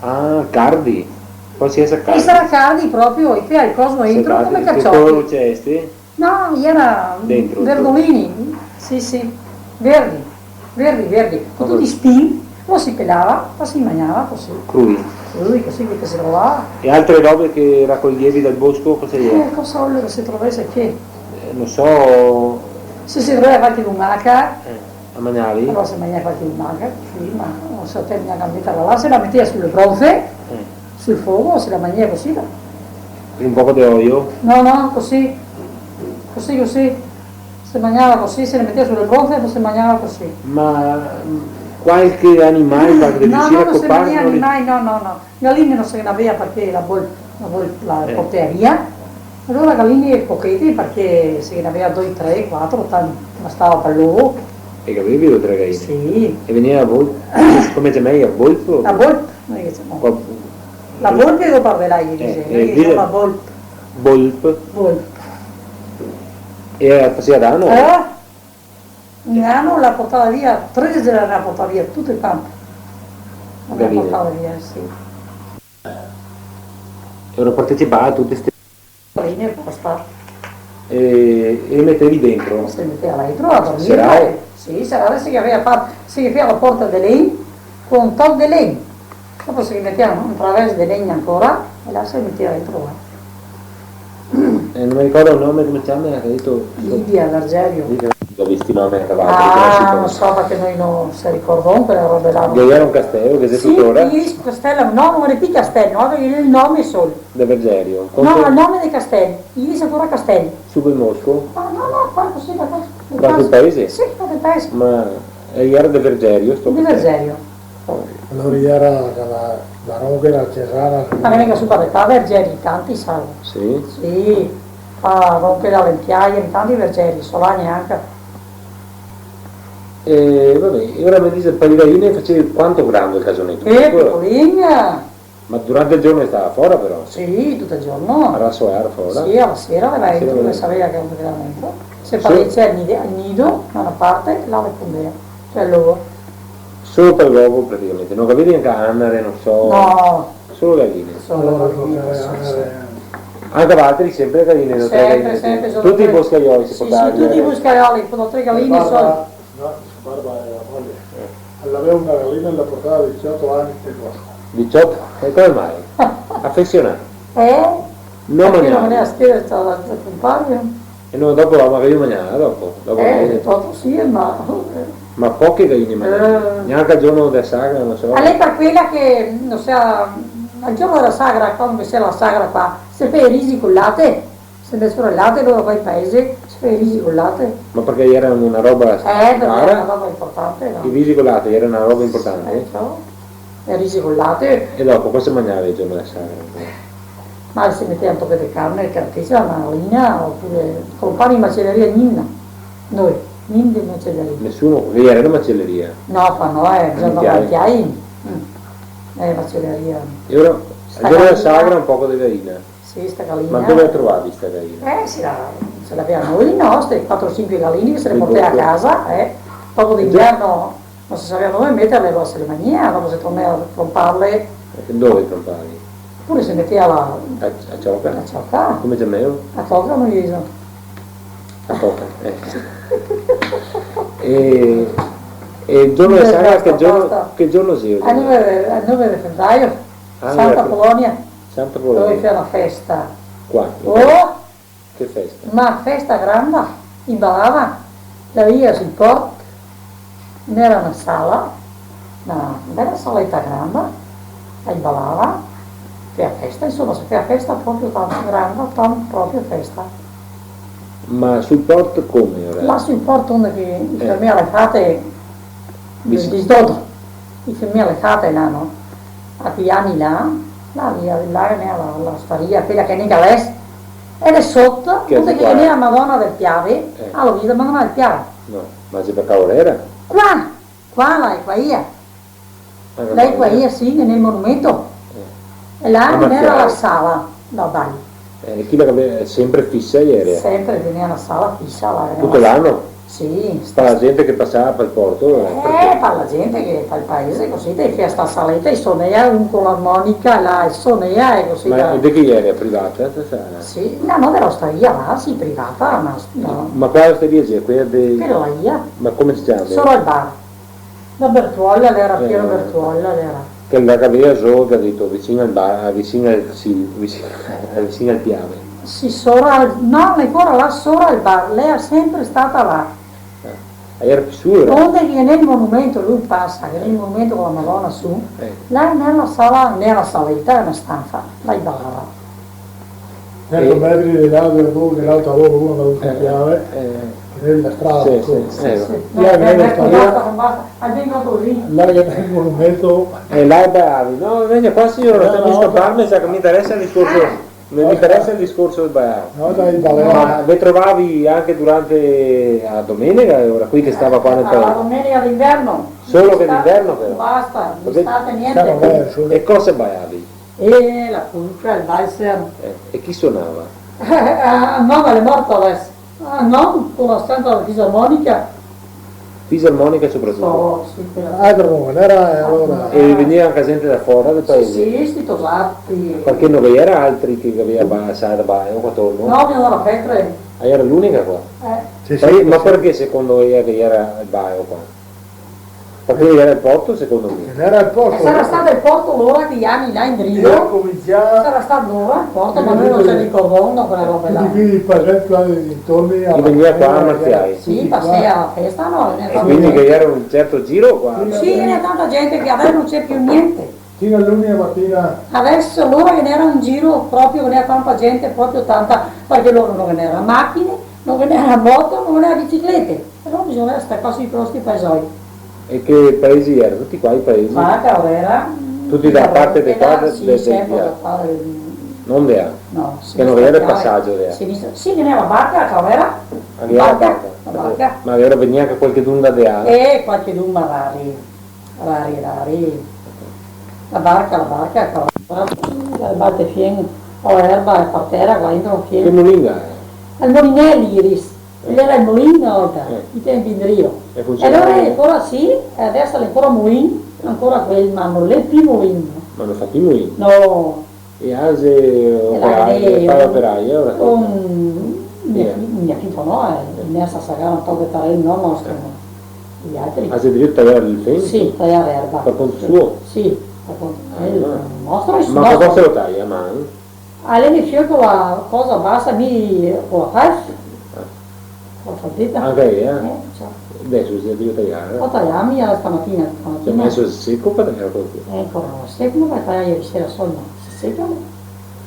Ah, cardi. Qualsiasi cardi. E sarà cardi proprio, i fea el coso dentro come carciofi. Che color che xe sti? No, iera, mm, verdolini. Dentro, sì, sì. Verdi. Verdi, verdi. Con tuti i spin, lo se pelava, lo se magnava cusì. Crui. Crui, cusì che se trovava. E altre robe che racoglievi dal bosco, cosa iera? Eh, cosa vuto che se trovese che? Eh, no so. Se se trovava qualche lumaca. Eh. La magnavi? Alora se magnea qualche lumaca, sì, ma no se tenia gnanca a meterla là, se la metea su le bronze, eh, sul fogo, se la magnea cusì, là. Un poco de oio? No, no, cusì, cusì, cusì. Se magnava cusì, se le metea su le bronze e po se magnava cusì. Ma, mm, qualche animal, qualche... No, no, no se magnea animai, no, no, no. Galine no se ghe n'avea parché la vol-, la vol-, la portea via. Alora galine pochete, parché se ghe n'avea doi, tre, quatro, tanto bastava par l'ovo. E gavevi due, tre galine? Sì. E vegnea la vol-, come se ciama? Volpo? La volpe, noi ghe ciamemo. La volpe o pardelai, eh, dixe, eh, noi ghe ciamemo la volpe. Volpe. Volpe. E fasea dano? Eh? Un ano la portava via, tredici la portava via, tuto el canpo. La portava via, sì. E ora partecipava a tute ste... Galine, basta. E, e metevi dentro? Se metea là dentro a dormir. Serà? Sì, serà, se ghe gavea fato, se ghe fea la porta de legno, con un toc de legno. Dopo se ghe metea un traverso de legno ancora, e là se metea dentro, eh. Eh, no me ricordo el nome, come se ciama, che ga dito? Lidia, Vergerio. Lidia. Go visto i nomi anca valtri, ah, no so, parché noi no se ricordon quele robe là. Che gera un castelo, che xe tuttora? Sì, el castelo, no, no xe pì castelo, no, el nome solo. De Vergerio. No, el nome del castelo, i dixe ancora castelo. Su quel mosco? Ah, no, no, qua cusì, da qua. Qua sul paese? Sì, qua del paese. Ma, eh, gera de Vergerio, sto castelo? De Vergerio. Alora gera la, la, la Ronchela, Cesana. Ma che venga su par de qua, Vergeri, tanti, sa. Sì? Sì, fa Ronchela, Ventiaie, tanti Vergeri, Solani anca. E, va ben, e ora me dixe, par le galine fasevi quanto grando el casoneto? Eh, picolin. Ma durante el giorno stava fora, però? Sì, tuto el giorno. A rasolar fora? Sì, a la sera levava dentro, parché saveva che no ghe gera dentro. Se parecea el nide-, el nido, da na parte, là el pondea. Cioè l'ovo. Solo par l'ovo, praticamente. No gavevi gnanca anare, no so. No. Solo galine. Solo galine, sì, sì. Anca valtri, senpre galine, no? Senpre, senpre, solo tre. Tuti i boscaioli se portava via. Sì, sì, tuti i boscaioli, solo tre galine solo. No, Barbara gera la moglie. Eh. L'aveva na galina e la portava diciotto ani nel bosco. Diciotto? E come mai? Afesionà? Eh? No magnava. Parché no ghe n'era scheda, stava el compagno. E no, dopo la, magari magnava, dopo, dopo eh, dopo sì, ma... Ma poche galine magnava. Eh. Gnanca el giorno dela sagra, no so. L'è par quela che, no so, el giorno dela sagra, quando che xe la sagra qua, se fa i risi col late. Se mesura el late, lora qua in paese se fa i risi col late. Ma parché gera na roba cara? Eh, parché gera na roba inportante, no? I risi col late gera na roba inportante? Eh, ciò. E risi col late. E dopo cosa se magnava el giorno dela sagra? Ma se metea un toco de carne, che la fese na galina, opure col pan in macelaria, gnente. Noi, gnente in macelaria. Nesuni, che gera na macelaria? No, qua no, eh, bisogna andar a Chiai. Mm. Eh, macelaria. E ora, el giorno dela sagra un poco de galina. Sì, sta galina. Ma dove la trovavi sta galina? Eh, se la, se la gavea noi, no, ste quatro, sinque galine che se le portea a casa, eh. Dopo d'inverno no se savea dove meterle, alora se le magnea, dopo se tornea a tromparle. E dove trompavi? Opure se metea la... A, a cioca? A cioca. Come se ciamava? A cioca, no ghe dixe. A cioca, eh. E, e el giorno dela sagra, che giorno, che giorno xe? A nove, a nove de febraio. Ah, Santa Polonia. Santa Polonia. Dove che gera na festa. Qua? Oh! Che festa? Na festa granda, i balava, la via sul porto, ghe gera na sala, na bela saleta granda, e i balava, fea festa, insoma, se fea festa proprio tanto granda, tanto proprio festa. Ma sul porto come gera? Là sul porto onde che i fermea le fate, del disdoto. I fermea le fate là, no? A quei ani là, là, là, là, là, la, l'ostaria, quela che nica adeso, e de soto, onde che ghe gera la Madona del Piave, eh, ah, la vita Madona del Piave. No, ma xe par Caorera? Qua, qua, là, e qua ia. Ah, no, là, e qua ia, sì, nel monumento. Eh. E là ghe gera la sala da bal. Eh, e chi la gavea senpre fisa, iera? Senpre, ghe gera na sala fisa, là, ghe gera. Tuto l'ano? Sì. Par la gente che pasava par el porto, eh, eh, parché? Par la gente che, par el paese, cusì, te fea sta saleta, e sonea un co l'armonica là, e sonea, e cusì. Ma là. E de chi iera? Privata, te sa? Sì, no, no, de l'ostaria là, sì, privata, ma no. Ma quale ostaria xe? Quela de... Quela là. Ma come se ciama? Sora el bar. Da Bertuola, l'era, eh, Piero Bertuola, l'era. Che la gavea zo, che ga dito, vicin al bar, vicin al, sì, vicin, vicin al Piave. Sì, sora al, no, ancora là sora al bar, l'era senpre stata là. Eh, l'era pi su, eh. Onde che nel monumento lu pasa, che nel monumento co la Madona su, eh, là nela sala, nela saleta, na stansa, là i balava. Cento metri de là, de là, de là, de là, uno da tuta Piave, eh, che xe la strada, sì, sì, sì. Là che xe la strada, là che xe el monumento. E là balavi, no? Invese qua, siora, no, no, mi scoparme, sa che me interesa el discorso, me interesa el discorso del balar. No, dai, balava. Ma ve trovavi anche durante la domenica, ora, quei che stava qua nel paese? Ah, la domenica d'inverno. Solo che d'inverno, però. Basta, d'estate gnente. E cosa balavi? E la polca, el valzer. Eh, e chi sonava? Ah, no, ma l'è morto adeso. Ah, no, co la santa fisarmonica. Fisarmonica sopratuto. Oh, sì, quela. Ah, no, no ghe n'era, eh, alora. E vegnea anca gente da fora del paese? Sì, sì, sti tosati. Parché no ghe n'era altri che gavea ba-, sala da bal qua atorno? No, ghe n'era sempre. Ah, l'era l'unica qua? Eh. Sì, sì, ma sì. Parché secondo ela che l'era el bal qua? Parché l'era el porto, secondo me. L'era el porto. E sarà stà el porto alora, che i ani là indrio. Sarà stà alora el porto, ma noi no se ricordemo quela roba là. Tuti quei paeseti là intorno a... Che vegnea qua a marziare. Sì, pasea la festa, no? E quindi che l'era un certo giro qua. Sì, ghe n'è tanta gente che adeso no ghe n'è più gnente. Fin a l'una matina. Adeso alora ghe n'era un giro proprio, ghe n'era tanta gente, proprio tanta, parché alora no ghe n'era machine, no ghe n'era moto, no ghe n'era biciclete. Però bisogna star qua sui nostri paesoi. E che paesi erano? Tuti qua i paesi? Qua, Caorera, tuti da parte de qua, sì, de, de, sempre da qua, eh, no de là. No, sì, che no ghe n'era el pasajo de là. Sinistra. Sì, ghe n'era la barca, Caorera. Ah, ghe n'era la barca, la barca. Ma alora vegnea anca qualchedun da là? Eh, qualchedun, ma rari, rari, rari. La barca, la barca, Caorera. Sì, le balte fien, o erba, e par tera, qua dentro fien. Che mulin che l'era? El mulin l'era l'Iris. L'era el mulin na volta, eh, i tempi indrio. E funsionava? E alora ancora sì, e adeso l'è ancora mulin, ancora quel, ma no l'è più mulin. Ma no fa più mulin? No. E axe, e operaie, fa operaie, ora? Con mia fi-, mia figlia no, eh, mia sa sagare un toco de parei, no nostro, no. I altri. Axe drio taiar el fen? Sì, taiar erba. Par conto suo? Sì, par conto, ah, eh, nostro e nostro. Ma co cosa lo taia, a man? Alora mi fio co la cosa basa, mi co la falsa. Ah. Co la falseta. Anca ea? Eh, ciò. Deso xe drio taiar? Go taià mi stamatina, stamatina. Cioè, deso xe seco par taiar col fio? Eh, ancora no xe seco, ma go taià ieri sera solo, ma se seca.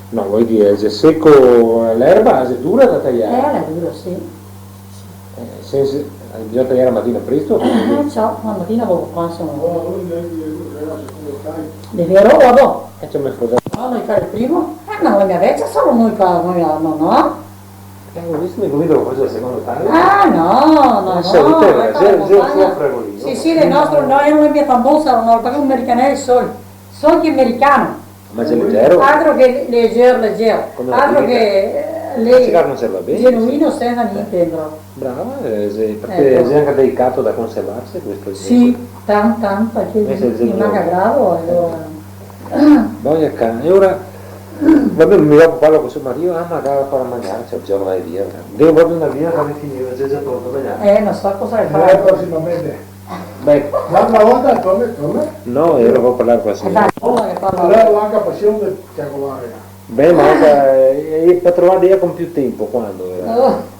No, vol dir, xe seco l'erba, xe dura da taiar? Eh, l'è dura, sì. Eh, se, se, bisogna taiar la matina presto? Eh, ciò, la matina dopo pranso no. De vero, vado? E ciò, me scusa. No, no, fare el primo? Ah, no, la mia vecia, solo noi qua, noi, no, no. Eh, ho visto, mi convinto che fosse la seconda taglia. Ah, no, no, no, eh, salute, ora, ora, zero, zero, ora, fragolino. Sì, sì, le nostre, no, io non mi fanno, no, perché un americano è il sol-, sol che americano. Ma xe legero? Altro che leger, leger. Come la birra. Altro che, eh, le-, genuino, senza niente dentro. Brava, eh, xe, perché xe anche delicato da conservarse questo. Sì, tan-, tanto, che mi manca gravo, allora. Boia can, e ora, va ben, mi dopo parlo con suo marito, ah, ma dai, ancora da magnar, cioè, bisogna andar via. Devo proprio andar via, che mi finì, xe già pronto da magnar. Eh, non so cosa fare. Eh, prossimamente. Beh. L'altra volta come, come? No, ora devo parlar con la signora. Dai, ora che parlo. Allora anche passione de ciacolare. Beh, ma ora, eh, eh, per trovare io con più tempo, quando era? Oh.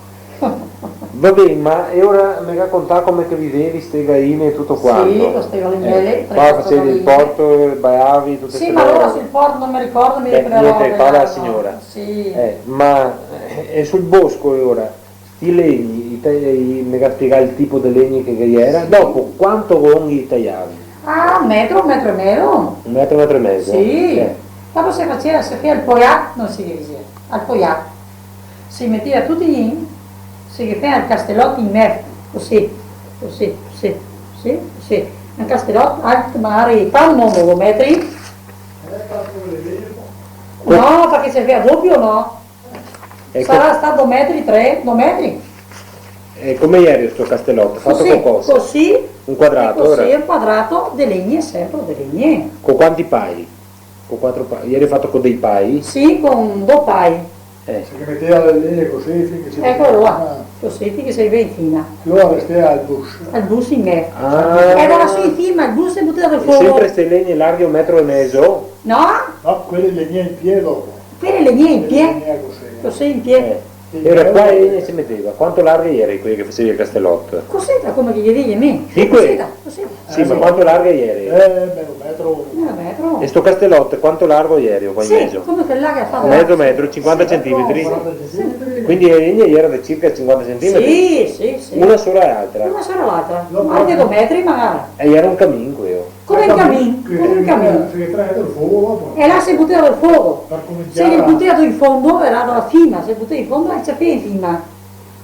Va ben, ma e ora me ga contà come che vivevi, ste galine e tuto quanto? Sì, con ste galinelle, eh, qua facevi el porto, baiavi, tute ste robe. Sì, ma allora sul porto non mi ricordo, mi... Beh, niente, parla la signora. Sì. Eh, ma, eh, e sul bosco e ora? Sti legni, i ta-, i, me ga spiegà el tipo de legni che, che iera? Sì. Dopo, quanto longhi i taiavi? Ah, un metro, un metro e mezo. Un metro, un metro e mezo? Sì. Eh. Dopo se faceva, se fea el poiat, no se dixe, al poiat. Se metea tuti, se fea el castelot in mezo, cusì, cusì, cusì, cusì, cusì. Un castelot alto magari, fa un nomo, do metri? No, parché se fea dopio, no? Eco. Sarà stà do metri, tre, do metri. E come iera sto castelot? Fato co cosa? Cusì, cusì. Un quadrato, e cusì, ora? Un quadrato de legne, sempre de legne. Co quanti pai? Co quatro pai? Iera fato co dei pai? Sì, con do pai. Eh. Se che metea le legne cusì, finché se... Eco là, ah, cusì, finché se va in cima. Alora restea el bus. El bus in mezo. Ah. E da là su in cima el bus e butava el fogo. E sempre ste legne larghe un metro e mezo? No? No, quele legne in pie dopo. Quele legne in pie? Legne cusì. Cusì in pie. Eh. Sì, e ora qua le legne se meteva? Quanto larghe iera quele che fasevi el castelot? Cusì, come che ghe digo mi. Sì, cusì, cusì. Sì, ma quanto larghe iera? Eh, mezo metro. Mezo metro. E sto castelot quanto largo iera qua in mezo? Sì, come che là che fa... Mezo metro, cinquanta centimetri? Sì, cinquanta centimetri. Quindi le legne iera de circa cinquanta centimetri? Sì, sì, sì. Una sora l'altra? Una sora l'altra. Anca do metri magari. E iera un camin queo? Come un camin, come un camin. Se ghe traea del fogo dopo. E là se butava del fogo. Se butava in fondo, iera da la cima, se butava in fondo e ciapea in cima.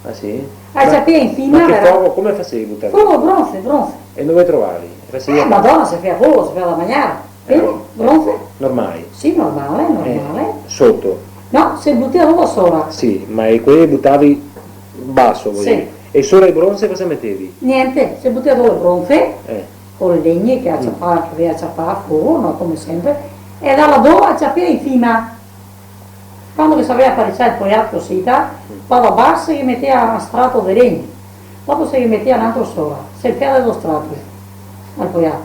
Ah, sì? E ciapea in cima, ma che fogo, come fasevi a butar? Fogo, bronze, bronze. E dove trovavi? Eh, Madona, se fea fogo, se fea da magnar. Eh, bronze. Normale? Sì, normale, normale. Eh, soto? No, se butava fogo sora. Sì, ma e quele butavi baso, vojo dir. Sì. E sora e bronze cosa metevi? Niente, se butava fogo bronze. Eh. Co le legne che a ciapava, che avea ciapà fogo, no? Come sempre, e da là dove a ciapea in cima. Quando che se avea parecià el poiat cusì, po da baso se ghe metea un strato de legne, dopo se ghe metea un altro sora, se fea de do strati al poiat,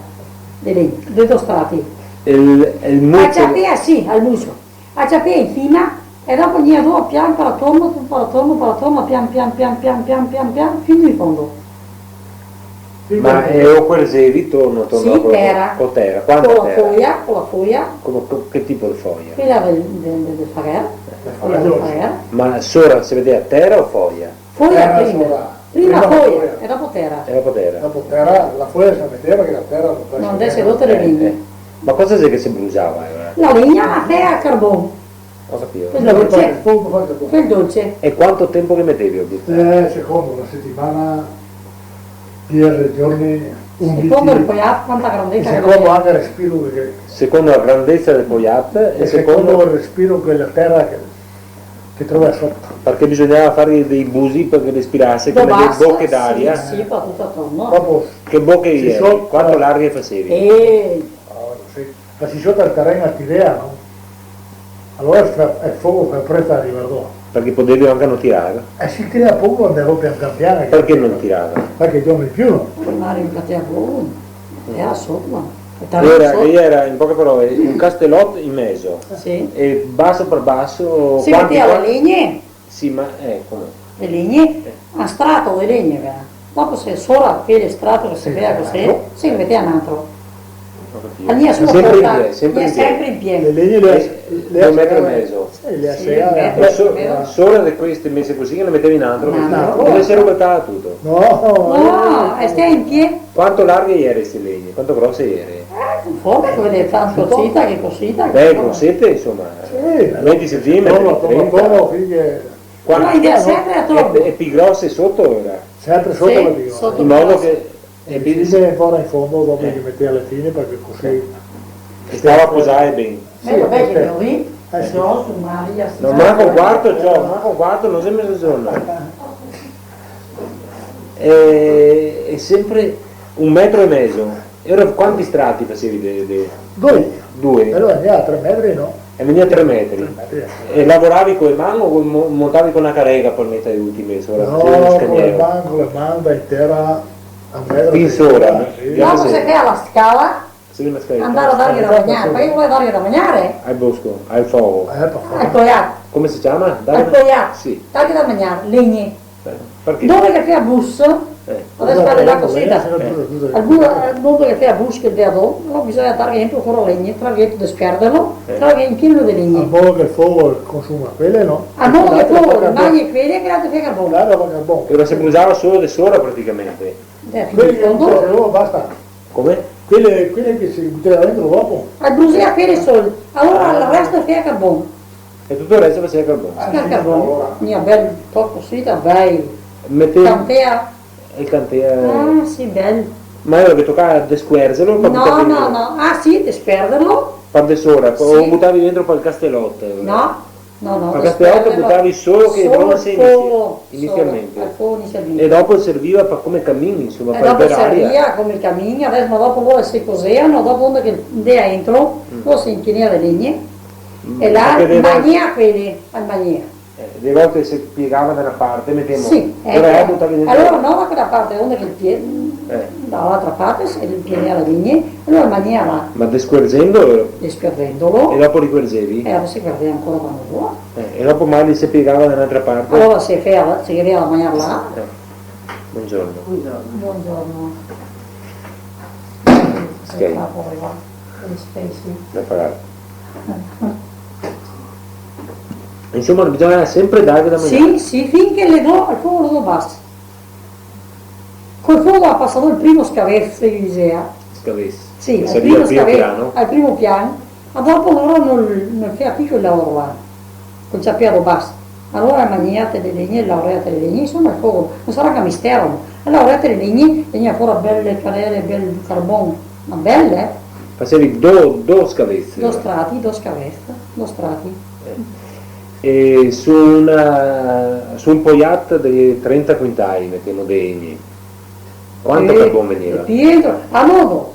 de legne, de do strati. El, el muso. A ciapea, sì, al muso. A ciapea in cima, e dopo vegnea do pian, par atorno, par atorno, par atorno, pian, pian, pian, fin in fondo. Ma, eh, o querzevi torno, torno... Sì, co tera. Co tera, quanta tera? Co la foia, co la foia. Come, co, che tipo de foia? Quela del, del, del, del faguer. Del faguer. Quela del faguer. Ma sora se vedea tera o foia? Foia prima. Tera sora. Prima foia, e dopo tera. E dopo tera. Dopo tera, la foia se meteva che la tera no andese roto le legne. Eh, eh. Ma cosa xe che se brusava, eh? La legna la fea a carbon. Ho capito. Quel dolce. Quel dolce. E quanto tempo che metevi a butar? Eh, secondo, una setimana, diese giorni, undese. Secondo el poiat, quanta grandesa che l'aveva. Secondo anche el respiro che... Secondo la grandesa del poiat e secondo el respiro che la tera che, che trova soto. Parché bisognava fare dei busi parché respirase, come dele boche d'aria. Sì, sì, par tuto atorno. Dopo che boche iera? Quanto larghe fasevi? Eh. Ah, no so. Ma se soto el teren a tirea, no? Alora el fogo fa presta a rivar do. Parché podevi anca no tirar. Eh, se tirea poco, andava pian pian. Parché no tirar? Parché doma in più, no? Magari no catea poco, iera soto, ma... Alora, che iera, in poche parole, un castelot in mezo. Sì. E baso par baso, se metea le legne. Sì, ma, eh, come? Le legne? Eh. Un strato de legne, vero? Dopo se sora quel strato che se fea cusì, se ghe metea un altro. Ho capito. Ma sempre in pie, sempre in pie. Sempre in pie. Le legne le... Eh, un metro e mezo. Sì, un metro e mezo. Sora de queste mese cusì che ne metevi un altro, cusì. Un altro. Dove se robeava tuto? No, no, eh, eh, eh. Quanto larghe jere ste legne? Quanto grose jere? Eh, conforme quele, tanto cosita che cosita, che... Beh, grosete, insoma. Sì. Venti centimetri, trenta. Come, come, come, finché... Qua. No, in del centro e atorno. E, e pì grose soto jera? Sempre soto le pì grose. Sì, soto le pì grose. In modo che E le fine fora in fondo, dopo che metea le fine, parché cusì... Che stava a posare ben. Sì, eh, vabè, che parché... Eh, sì. No, manco un quarto, ciò, manco un quarto, no xe mezo giorno. E, e sempre un metro e mezo. E alora quanti strati fasevi de, de... Due. Due? E alora vegnea tre metri, no? E vegnea tre metri. Tre metri, eh. E lavoravi co le man o co, mo-, montavi co na carega par meter le ultime sora? No, co le man, co le man, da in tera a un metro. Fin sora, sì. Dopo se fea la scala, sì, na scaleta. Andar a darghe da magnar, parché i vol darghe da magnar. Al bosco, al fogo. Eh, par forsa. Al poiat. Come se ciama? Al poiat. Sì. Darghe da magnar, legne. Eh, parché? Dove che fea bus, eh, adeso parlo là cusì, eh, al bu-, al mondo che fea bus, che el dea do, no, bisogna darghe dentro ancora legne, trarghe dentro, desperderlo, eh, trarghe in pieno de legne. Al modo che el fogo consuma quele, no? Al modo che el fogo magna quele, che l'altro fea carbon. Claro, fa carbon. E alora se brusava solo de sora praticamente. Eh, fin in fondo. Quele che no se, basta. Come? Quele, quele che se butava dentro dopo. Al brusea quele sol, alora el resto fea carbon. E tuto el resto faseva carbon? Ah, sì, carbon. Alora. Mia bel toco, sì, da bei. Meteva... Cantea. E cantea. Ah, sì, bel. Ma alora che tocava descuerzerlo, par butarlo dentro? No, no, no. Ah, sì, desperderlo. Par de sora, sì. O butavi dentro par el castelot, eh? No, no, no, desperderlo. Par castelot butavi solo che... Solo el fogo. Inizialmente. Solo, al fogo inizialmente. E dopo serviva par, come camin, insoma, par dar aria. E dopo servia come camin, adeso, ma dopo lora se cosea, no, dopo onde che ndea dentro, lora se inpienea de legne, e là magnea quele, al magnea. Eh, de volte se piegava da na parte, metemo, sì, eco. Alora, eh, butavi dentro. Alora no da quela parte, onde che el pie-, eh, da l'altra parte, se inpienea de legne, e alora magnea là. Ma descuerzendolo? Descuerzendolo. E dopo ricuerzevi? E dopo se cuerzea ancora quando vol. Eh, e dopo magari se piegava da n'altra parte? Alora se fea, se ghe dea da magnar là. Eh. Buongiorno. Buongiorno. Buongiorno. Sì, ok. Qua poi, va. Gli spazi. Da pagare. Insoma, bisogna sempre darghe da magnar. Sì, sì, finché el do, al fogo el do basta. Col fogo ga pasà el primo scavezo, se disea. Scavezo. Sì, che al primo scavezo, al primo pian. Ma dopo lora no, no fea pì quel laoro là. Col ciapea do basta. Alora magnea te le legne, laorea te le legne, insoma, el fogo, no sarà che mistero, no? Laorea te le legne, vegnea fora bele canele, bel carbon, ma bele, eh? Fasevi do, do scavezo. Do strati, do scavezo, do strati. Eh. E su na, su un poiat de trenta quintai, metemo, de legne, quanto carbon vegneva? Eh, e pì dentro, a nodo.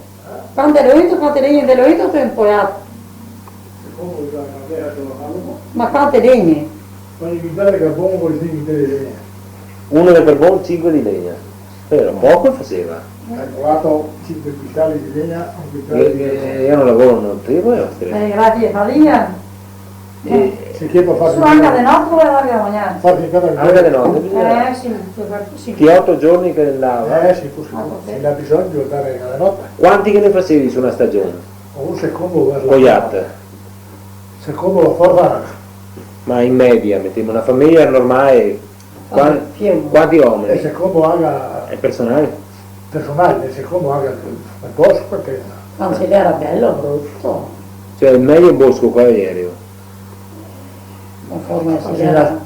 Quante legne, quante legne de legne te inpoiato? Ma quante legne? Ogni quintale de carbon vol cinque quintali de legna. Uno de carbon, cinque de legna. Però poco faseva. Calcolato cinque quintali de legna, un quintale de legna. Eh, eh, xe un lavoro notevole, eh, ostrega. Eh, grazie, Maria. Eh, sì, che pol far... Su, anca de note voleva darghe da magnar. Anca de note, bisogna. Eh, sì, sì. Che oto giorni che ndava. Eh, sì, cusì. Ah, ok. Se ga bisogno de darghe anca de note. Quanti che ne fasevi su na stagion? Oh, secondo la... Poiat. Secondo la forsa. Ma in media, metemo, na fameja normale, qua-, quanti omeni? E secondo anca... E personale? Personale, e secondo anca el, el bosco, parché... Anzi, l'era bel o bruto. Cioè, el mejo bosco qual jera? Conforme se... Sì, jera.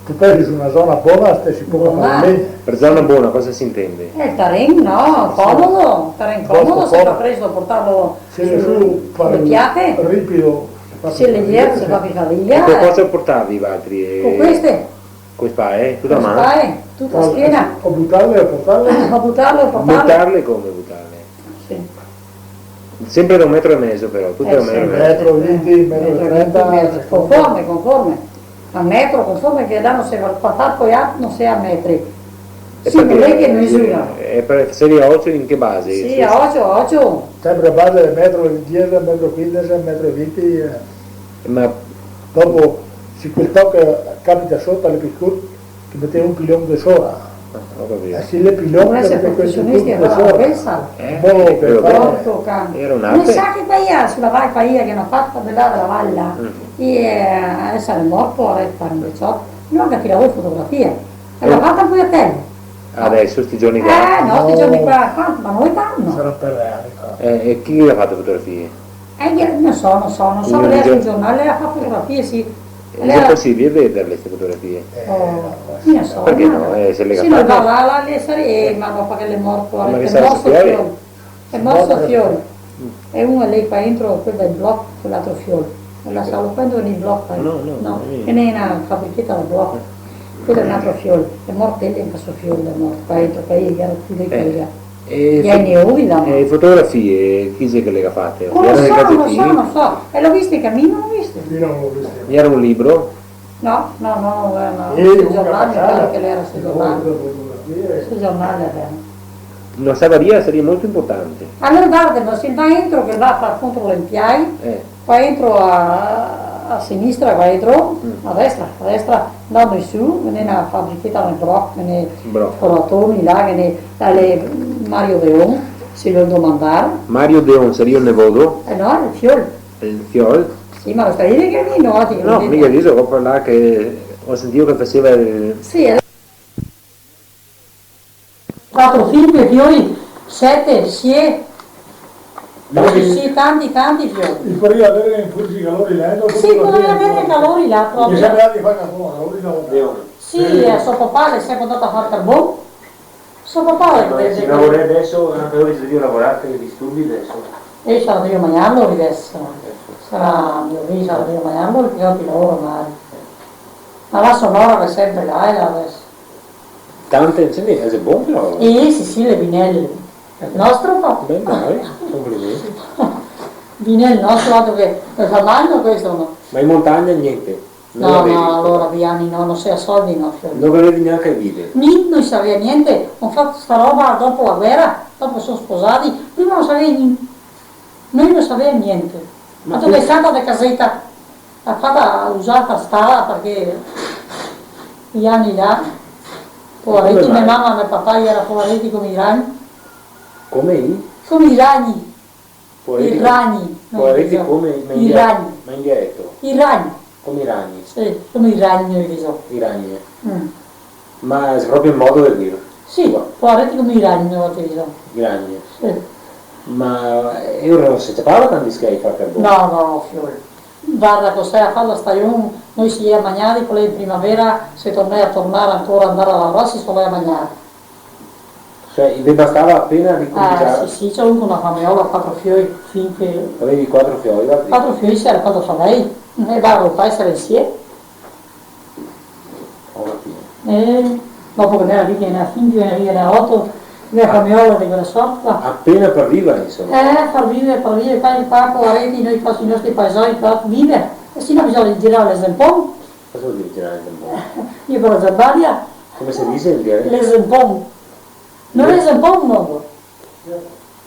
Te pensi su na zona bona, te si pol far... Bona. Par zona bona cosa se intende? Eh, el teren, no, comodo, teren comodo, se fa presto portarlo su le piate. Ripido. Se lejer, se fa pì fadiga. E co cosa portavi valtri, eh? Co queste. Co spae, eh? Tuta a man? Co spae, tuta a schiena. O butarle o portarle? O butarle o portarle. Butarle come butarle? Sì. Sempre da un metro e mezo però, tute da un metro e mezo. Eh, sì. Metro e vinti, metro e trenta, metro e vinti, metro, conforme, conforme. A metro, conforme che là no se va, par far poiat no se a metri. E sì, parché, no xe che misura. E par, se a ocio in che base? Sì, a ocio, a ocio. Sempre a base de metro e diese, metro e quindese, metro e vinti, eh. Ma dopo, se quel toco capita soto, l'è pì curt, che mete un pilon de sora. Ah, go capìo. Eh, sì, l'è pilon, che mete quel pilon de sora. Doveva eser profesionisti, alora, pensa. Eh, modo par far. Porco can. Iera un... No sa che paia, su la Val Paia, che ga fato de là de la valla. Mm. E, eh, adeso l'è morto, ora el fa un veciot. No, anca che la fotografia. E la ga fato anca la tele. Adeso, sti giorni qua? Eh, no, sti giorni qua, qua, ma no tanto. Sarà par anni fa. Eh, e chi che ga fato le fotografie? Eh, no so, no so, no so, parché sul giornale ga fato fotografie, sì. E xe posibile vederle ste fotografie? Eh, no, no so. Parché no? Eh, se le ga fato. Sì, no, là, là, là, lì sare-, eh, ma no, parché l'è morto, l'è morto so fiol. L'è morto so fiol. E uno lì qua dentro, quel del bloc, quel altro fiol. E là, sa, quando vien el bloc, eh? No, no, no. Che ghe n'è na fabricheta del bloc. Quel l'è un altro fiol. L'è morto el, anca so fiol, l'è morto qua dentro, che i gera tuti lì, eh, che i gera. E fo-, e fotografie, chi xe che le ga fate? No lo so, no lo so, no lo so. E l'ò viste in camino, l'ò viste. Mi no l'ò viste. Gera un libro? No, no, no, no, eh, no. Sì, sul giornale, mi pare che l'era sul giornale. Sul giornale l'era. No savarìa, saria molto importante. Alora, varda, ma se va dentro che va a far contro le impiai, eh, va dentro a, a sinistra, va dentro, mm, a destra, a destra, andando in su, ghe n'è na fabricheta, un bloc, ghe n'è Coratoni là, ghe n'è, là l'è Mario Deon, se lo domandar. Mario Deon, saria el nevodo? Eh no, el fiol. El fiol? Sì, ma no sta dire che mi no, ti... No, mica diso, proprio là che go sentìo che faseva el... Sì, eh. Quatro, sinque fioi, sete, sie. Sì, sì, tanti, tanti fioi. I podeva aver un fior de calori là, dopo... Sì, podeva aver calori là, proprio. Che sempre andati a far carbon, calori là, dopo. Sì, eh, so papà l'è sempre andà a far carbon. So papà, eh, ma se lavora deso, anca lori se deve lavorar, che disturbi deso. E sarà drio magnarlo deso. Sarà, mi sarà drio magnarlo, parché no i lavora mai. Ma la so nora l'è sempre là, eh, deso. Tante, sì, xe bon però. Eh, sì, sì, l'è Vinel. Nostro qua. Ben, dai, complimenti. Vinel nostro, altro che, el fa magno questo, no? Ma in montagna gnente? No, no, alora, Viani, no, no se ga soldi, no, fiol. No gavevi gnanca e vide? Ni, no i savea gnente. Go fato sta roba dopo la guera, dopo che so sposadi, prima no savea gnente. Noi no savea gnente. Ma... Tanto che l'è stata de caseta, la ga fata, usata, stala, parché i ani là, povareti, me mama e me papà i era povareti come i ragni. Come i? Come i ragni. Povareti, i ragni, no, povareti, no. Come, ma in dia-, i ragni. Ma in dialeto? I ragni. Come i ragni? Sì, come i ragni, digo. I ragni. Mm. Ma xe proprio un modo de dir? Sì, povareti come i ragni, no, digo. I ragni. Sì. Ma, eh, lori no se ciapava tanti schei a far carbon? No, no, fiol. Varda, co se ga fato la stajon, noi se iera magnari, po in primavera se tornea a tornar ancora, andar a lavorar, se volea magnar. Cioè, ve bastava apena ricominciar? Ah, sì, sì, go avuto na fameola, quatro fioi, finché... Gavevi quatro fioi, va ben. Quatro fioi, se iera fato far lei. E varda, el paese iera insieme. Go capìo. Eh, dopo che ghe n'era, che ghe n'era finché ghe n'era oto, na fameola de quela sorta. Apena par viver, insoma. Eh, par viver, par viver, qua, qua, povareti, noi qua sui nostri paesoni, par viver. E se no bisogna girar l'Exempon. Cosa vol dir girar l'Exempon? Eh, mi par la Germania. Come se dise in dialeto? L'Exempon. No l'Exempon, no.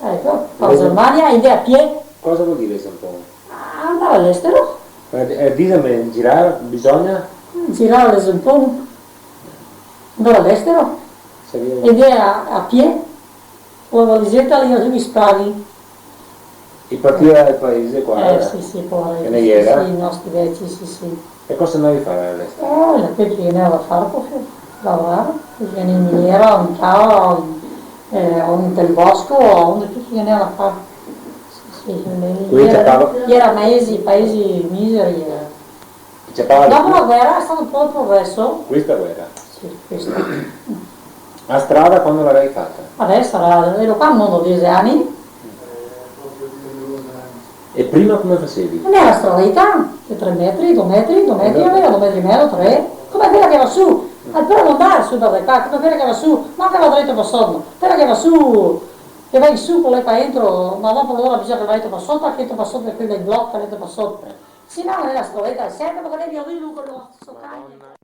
Eco, par la Germania, e de a pie. Cosa vol dir l'Exempon? Andar a l'estero. Eh, eh, diseme, girar, bisogna? Girar l'Exempon. Andar a l'estero. E de a, a pie. Co la valigeta lì, a su i spadi. E partia dal paese qua, eh, sì, sì, povareti, che ne iera? Sì, sì, i nostri veci, sì, sì. E cosa andavi a far a l'estero? Eh, quel che ghe n'era da far, proprio, lavorar, che ghe n'era in miniera, o in cava, o in, eh, o in del bosco, o onde che ghe n'era da far. Sì, sì, i era, i era paesi, paesi miseri, eh. Ciapava. Dopo la guera xe stà un po' el progreso. Questa guera? Sì, questa. A strada quando la gavevi fata? Deso sarà, ero qua al mondo diese ani. E prima come fasevi? Ghe n'era la stradeta, de tre metri, do metri, do metri, gaveva do metri e mezo, tre. Come quela che va su, al primo andar su da qua, come quela che va su, no che va drito par soto, quela che va su, che va in su, quela qua dentro, ma dopo alora bisogna che va drito par soto, che va drito par soto, che quela del bloc, che va drito par soto. Se no, ghe n'era la stradeta, sempre, parché ghe n'era un vico, so cagno.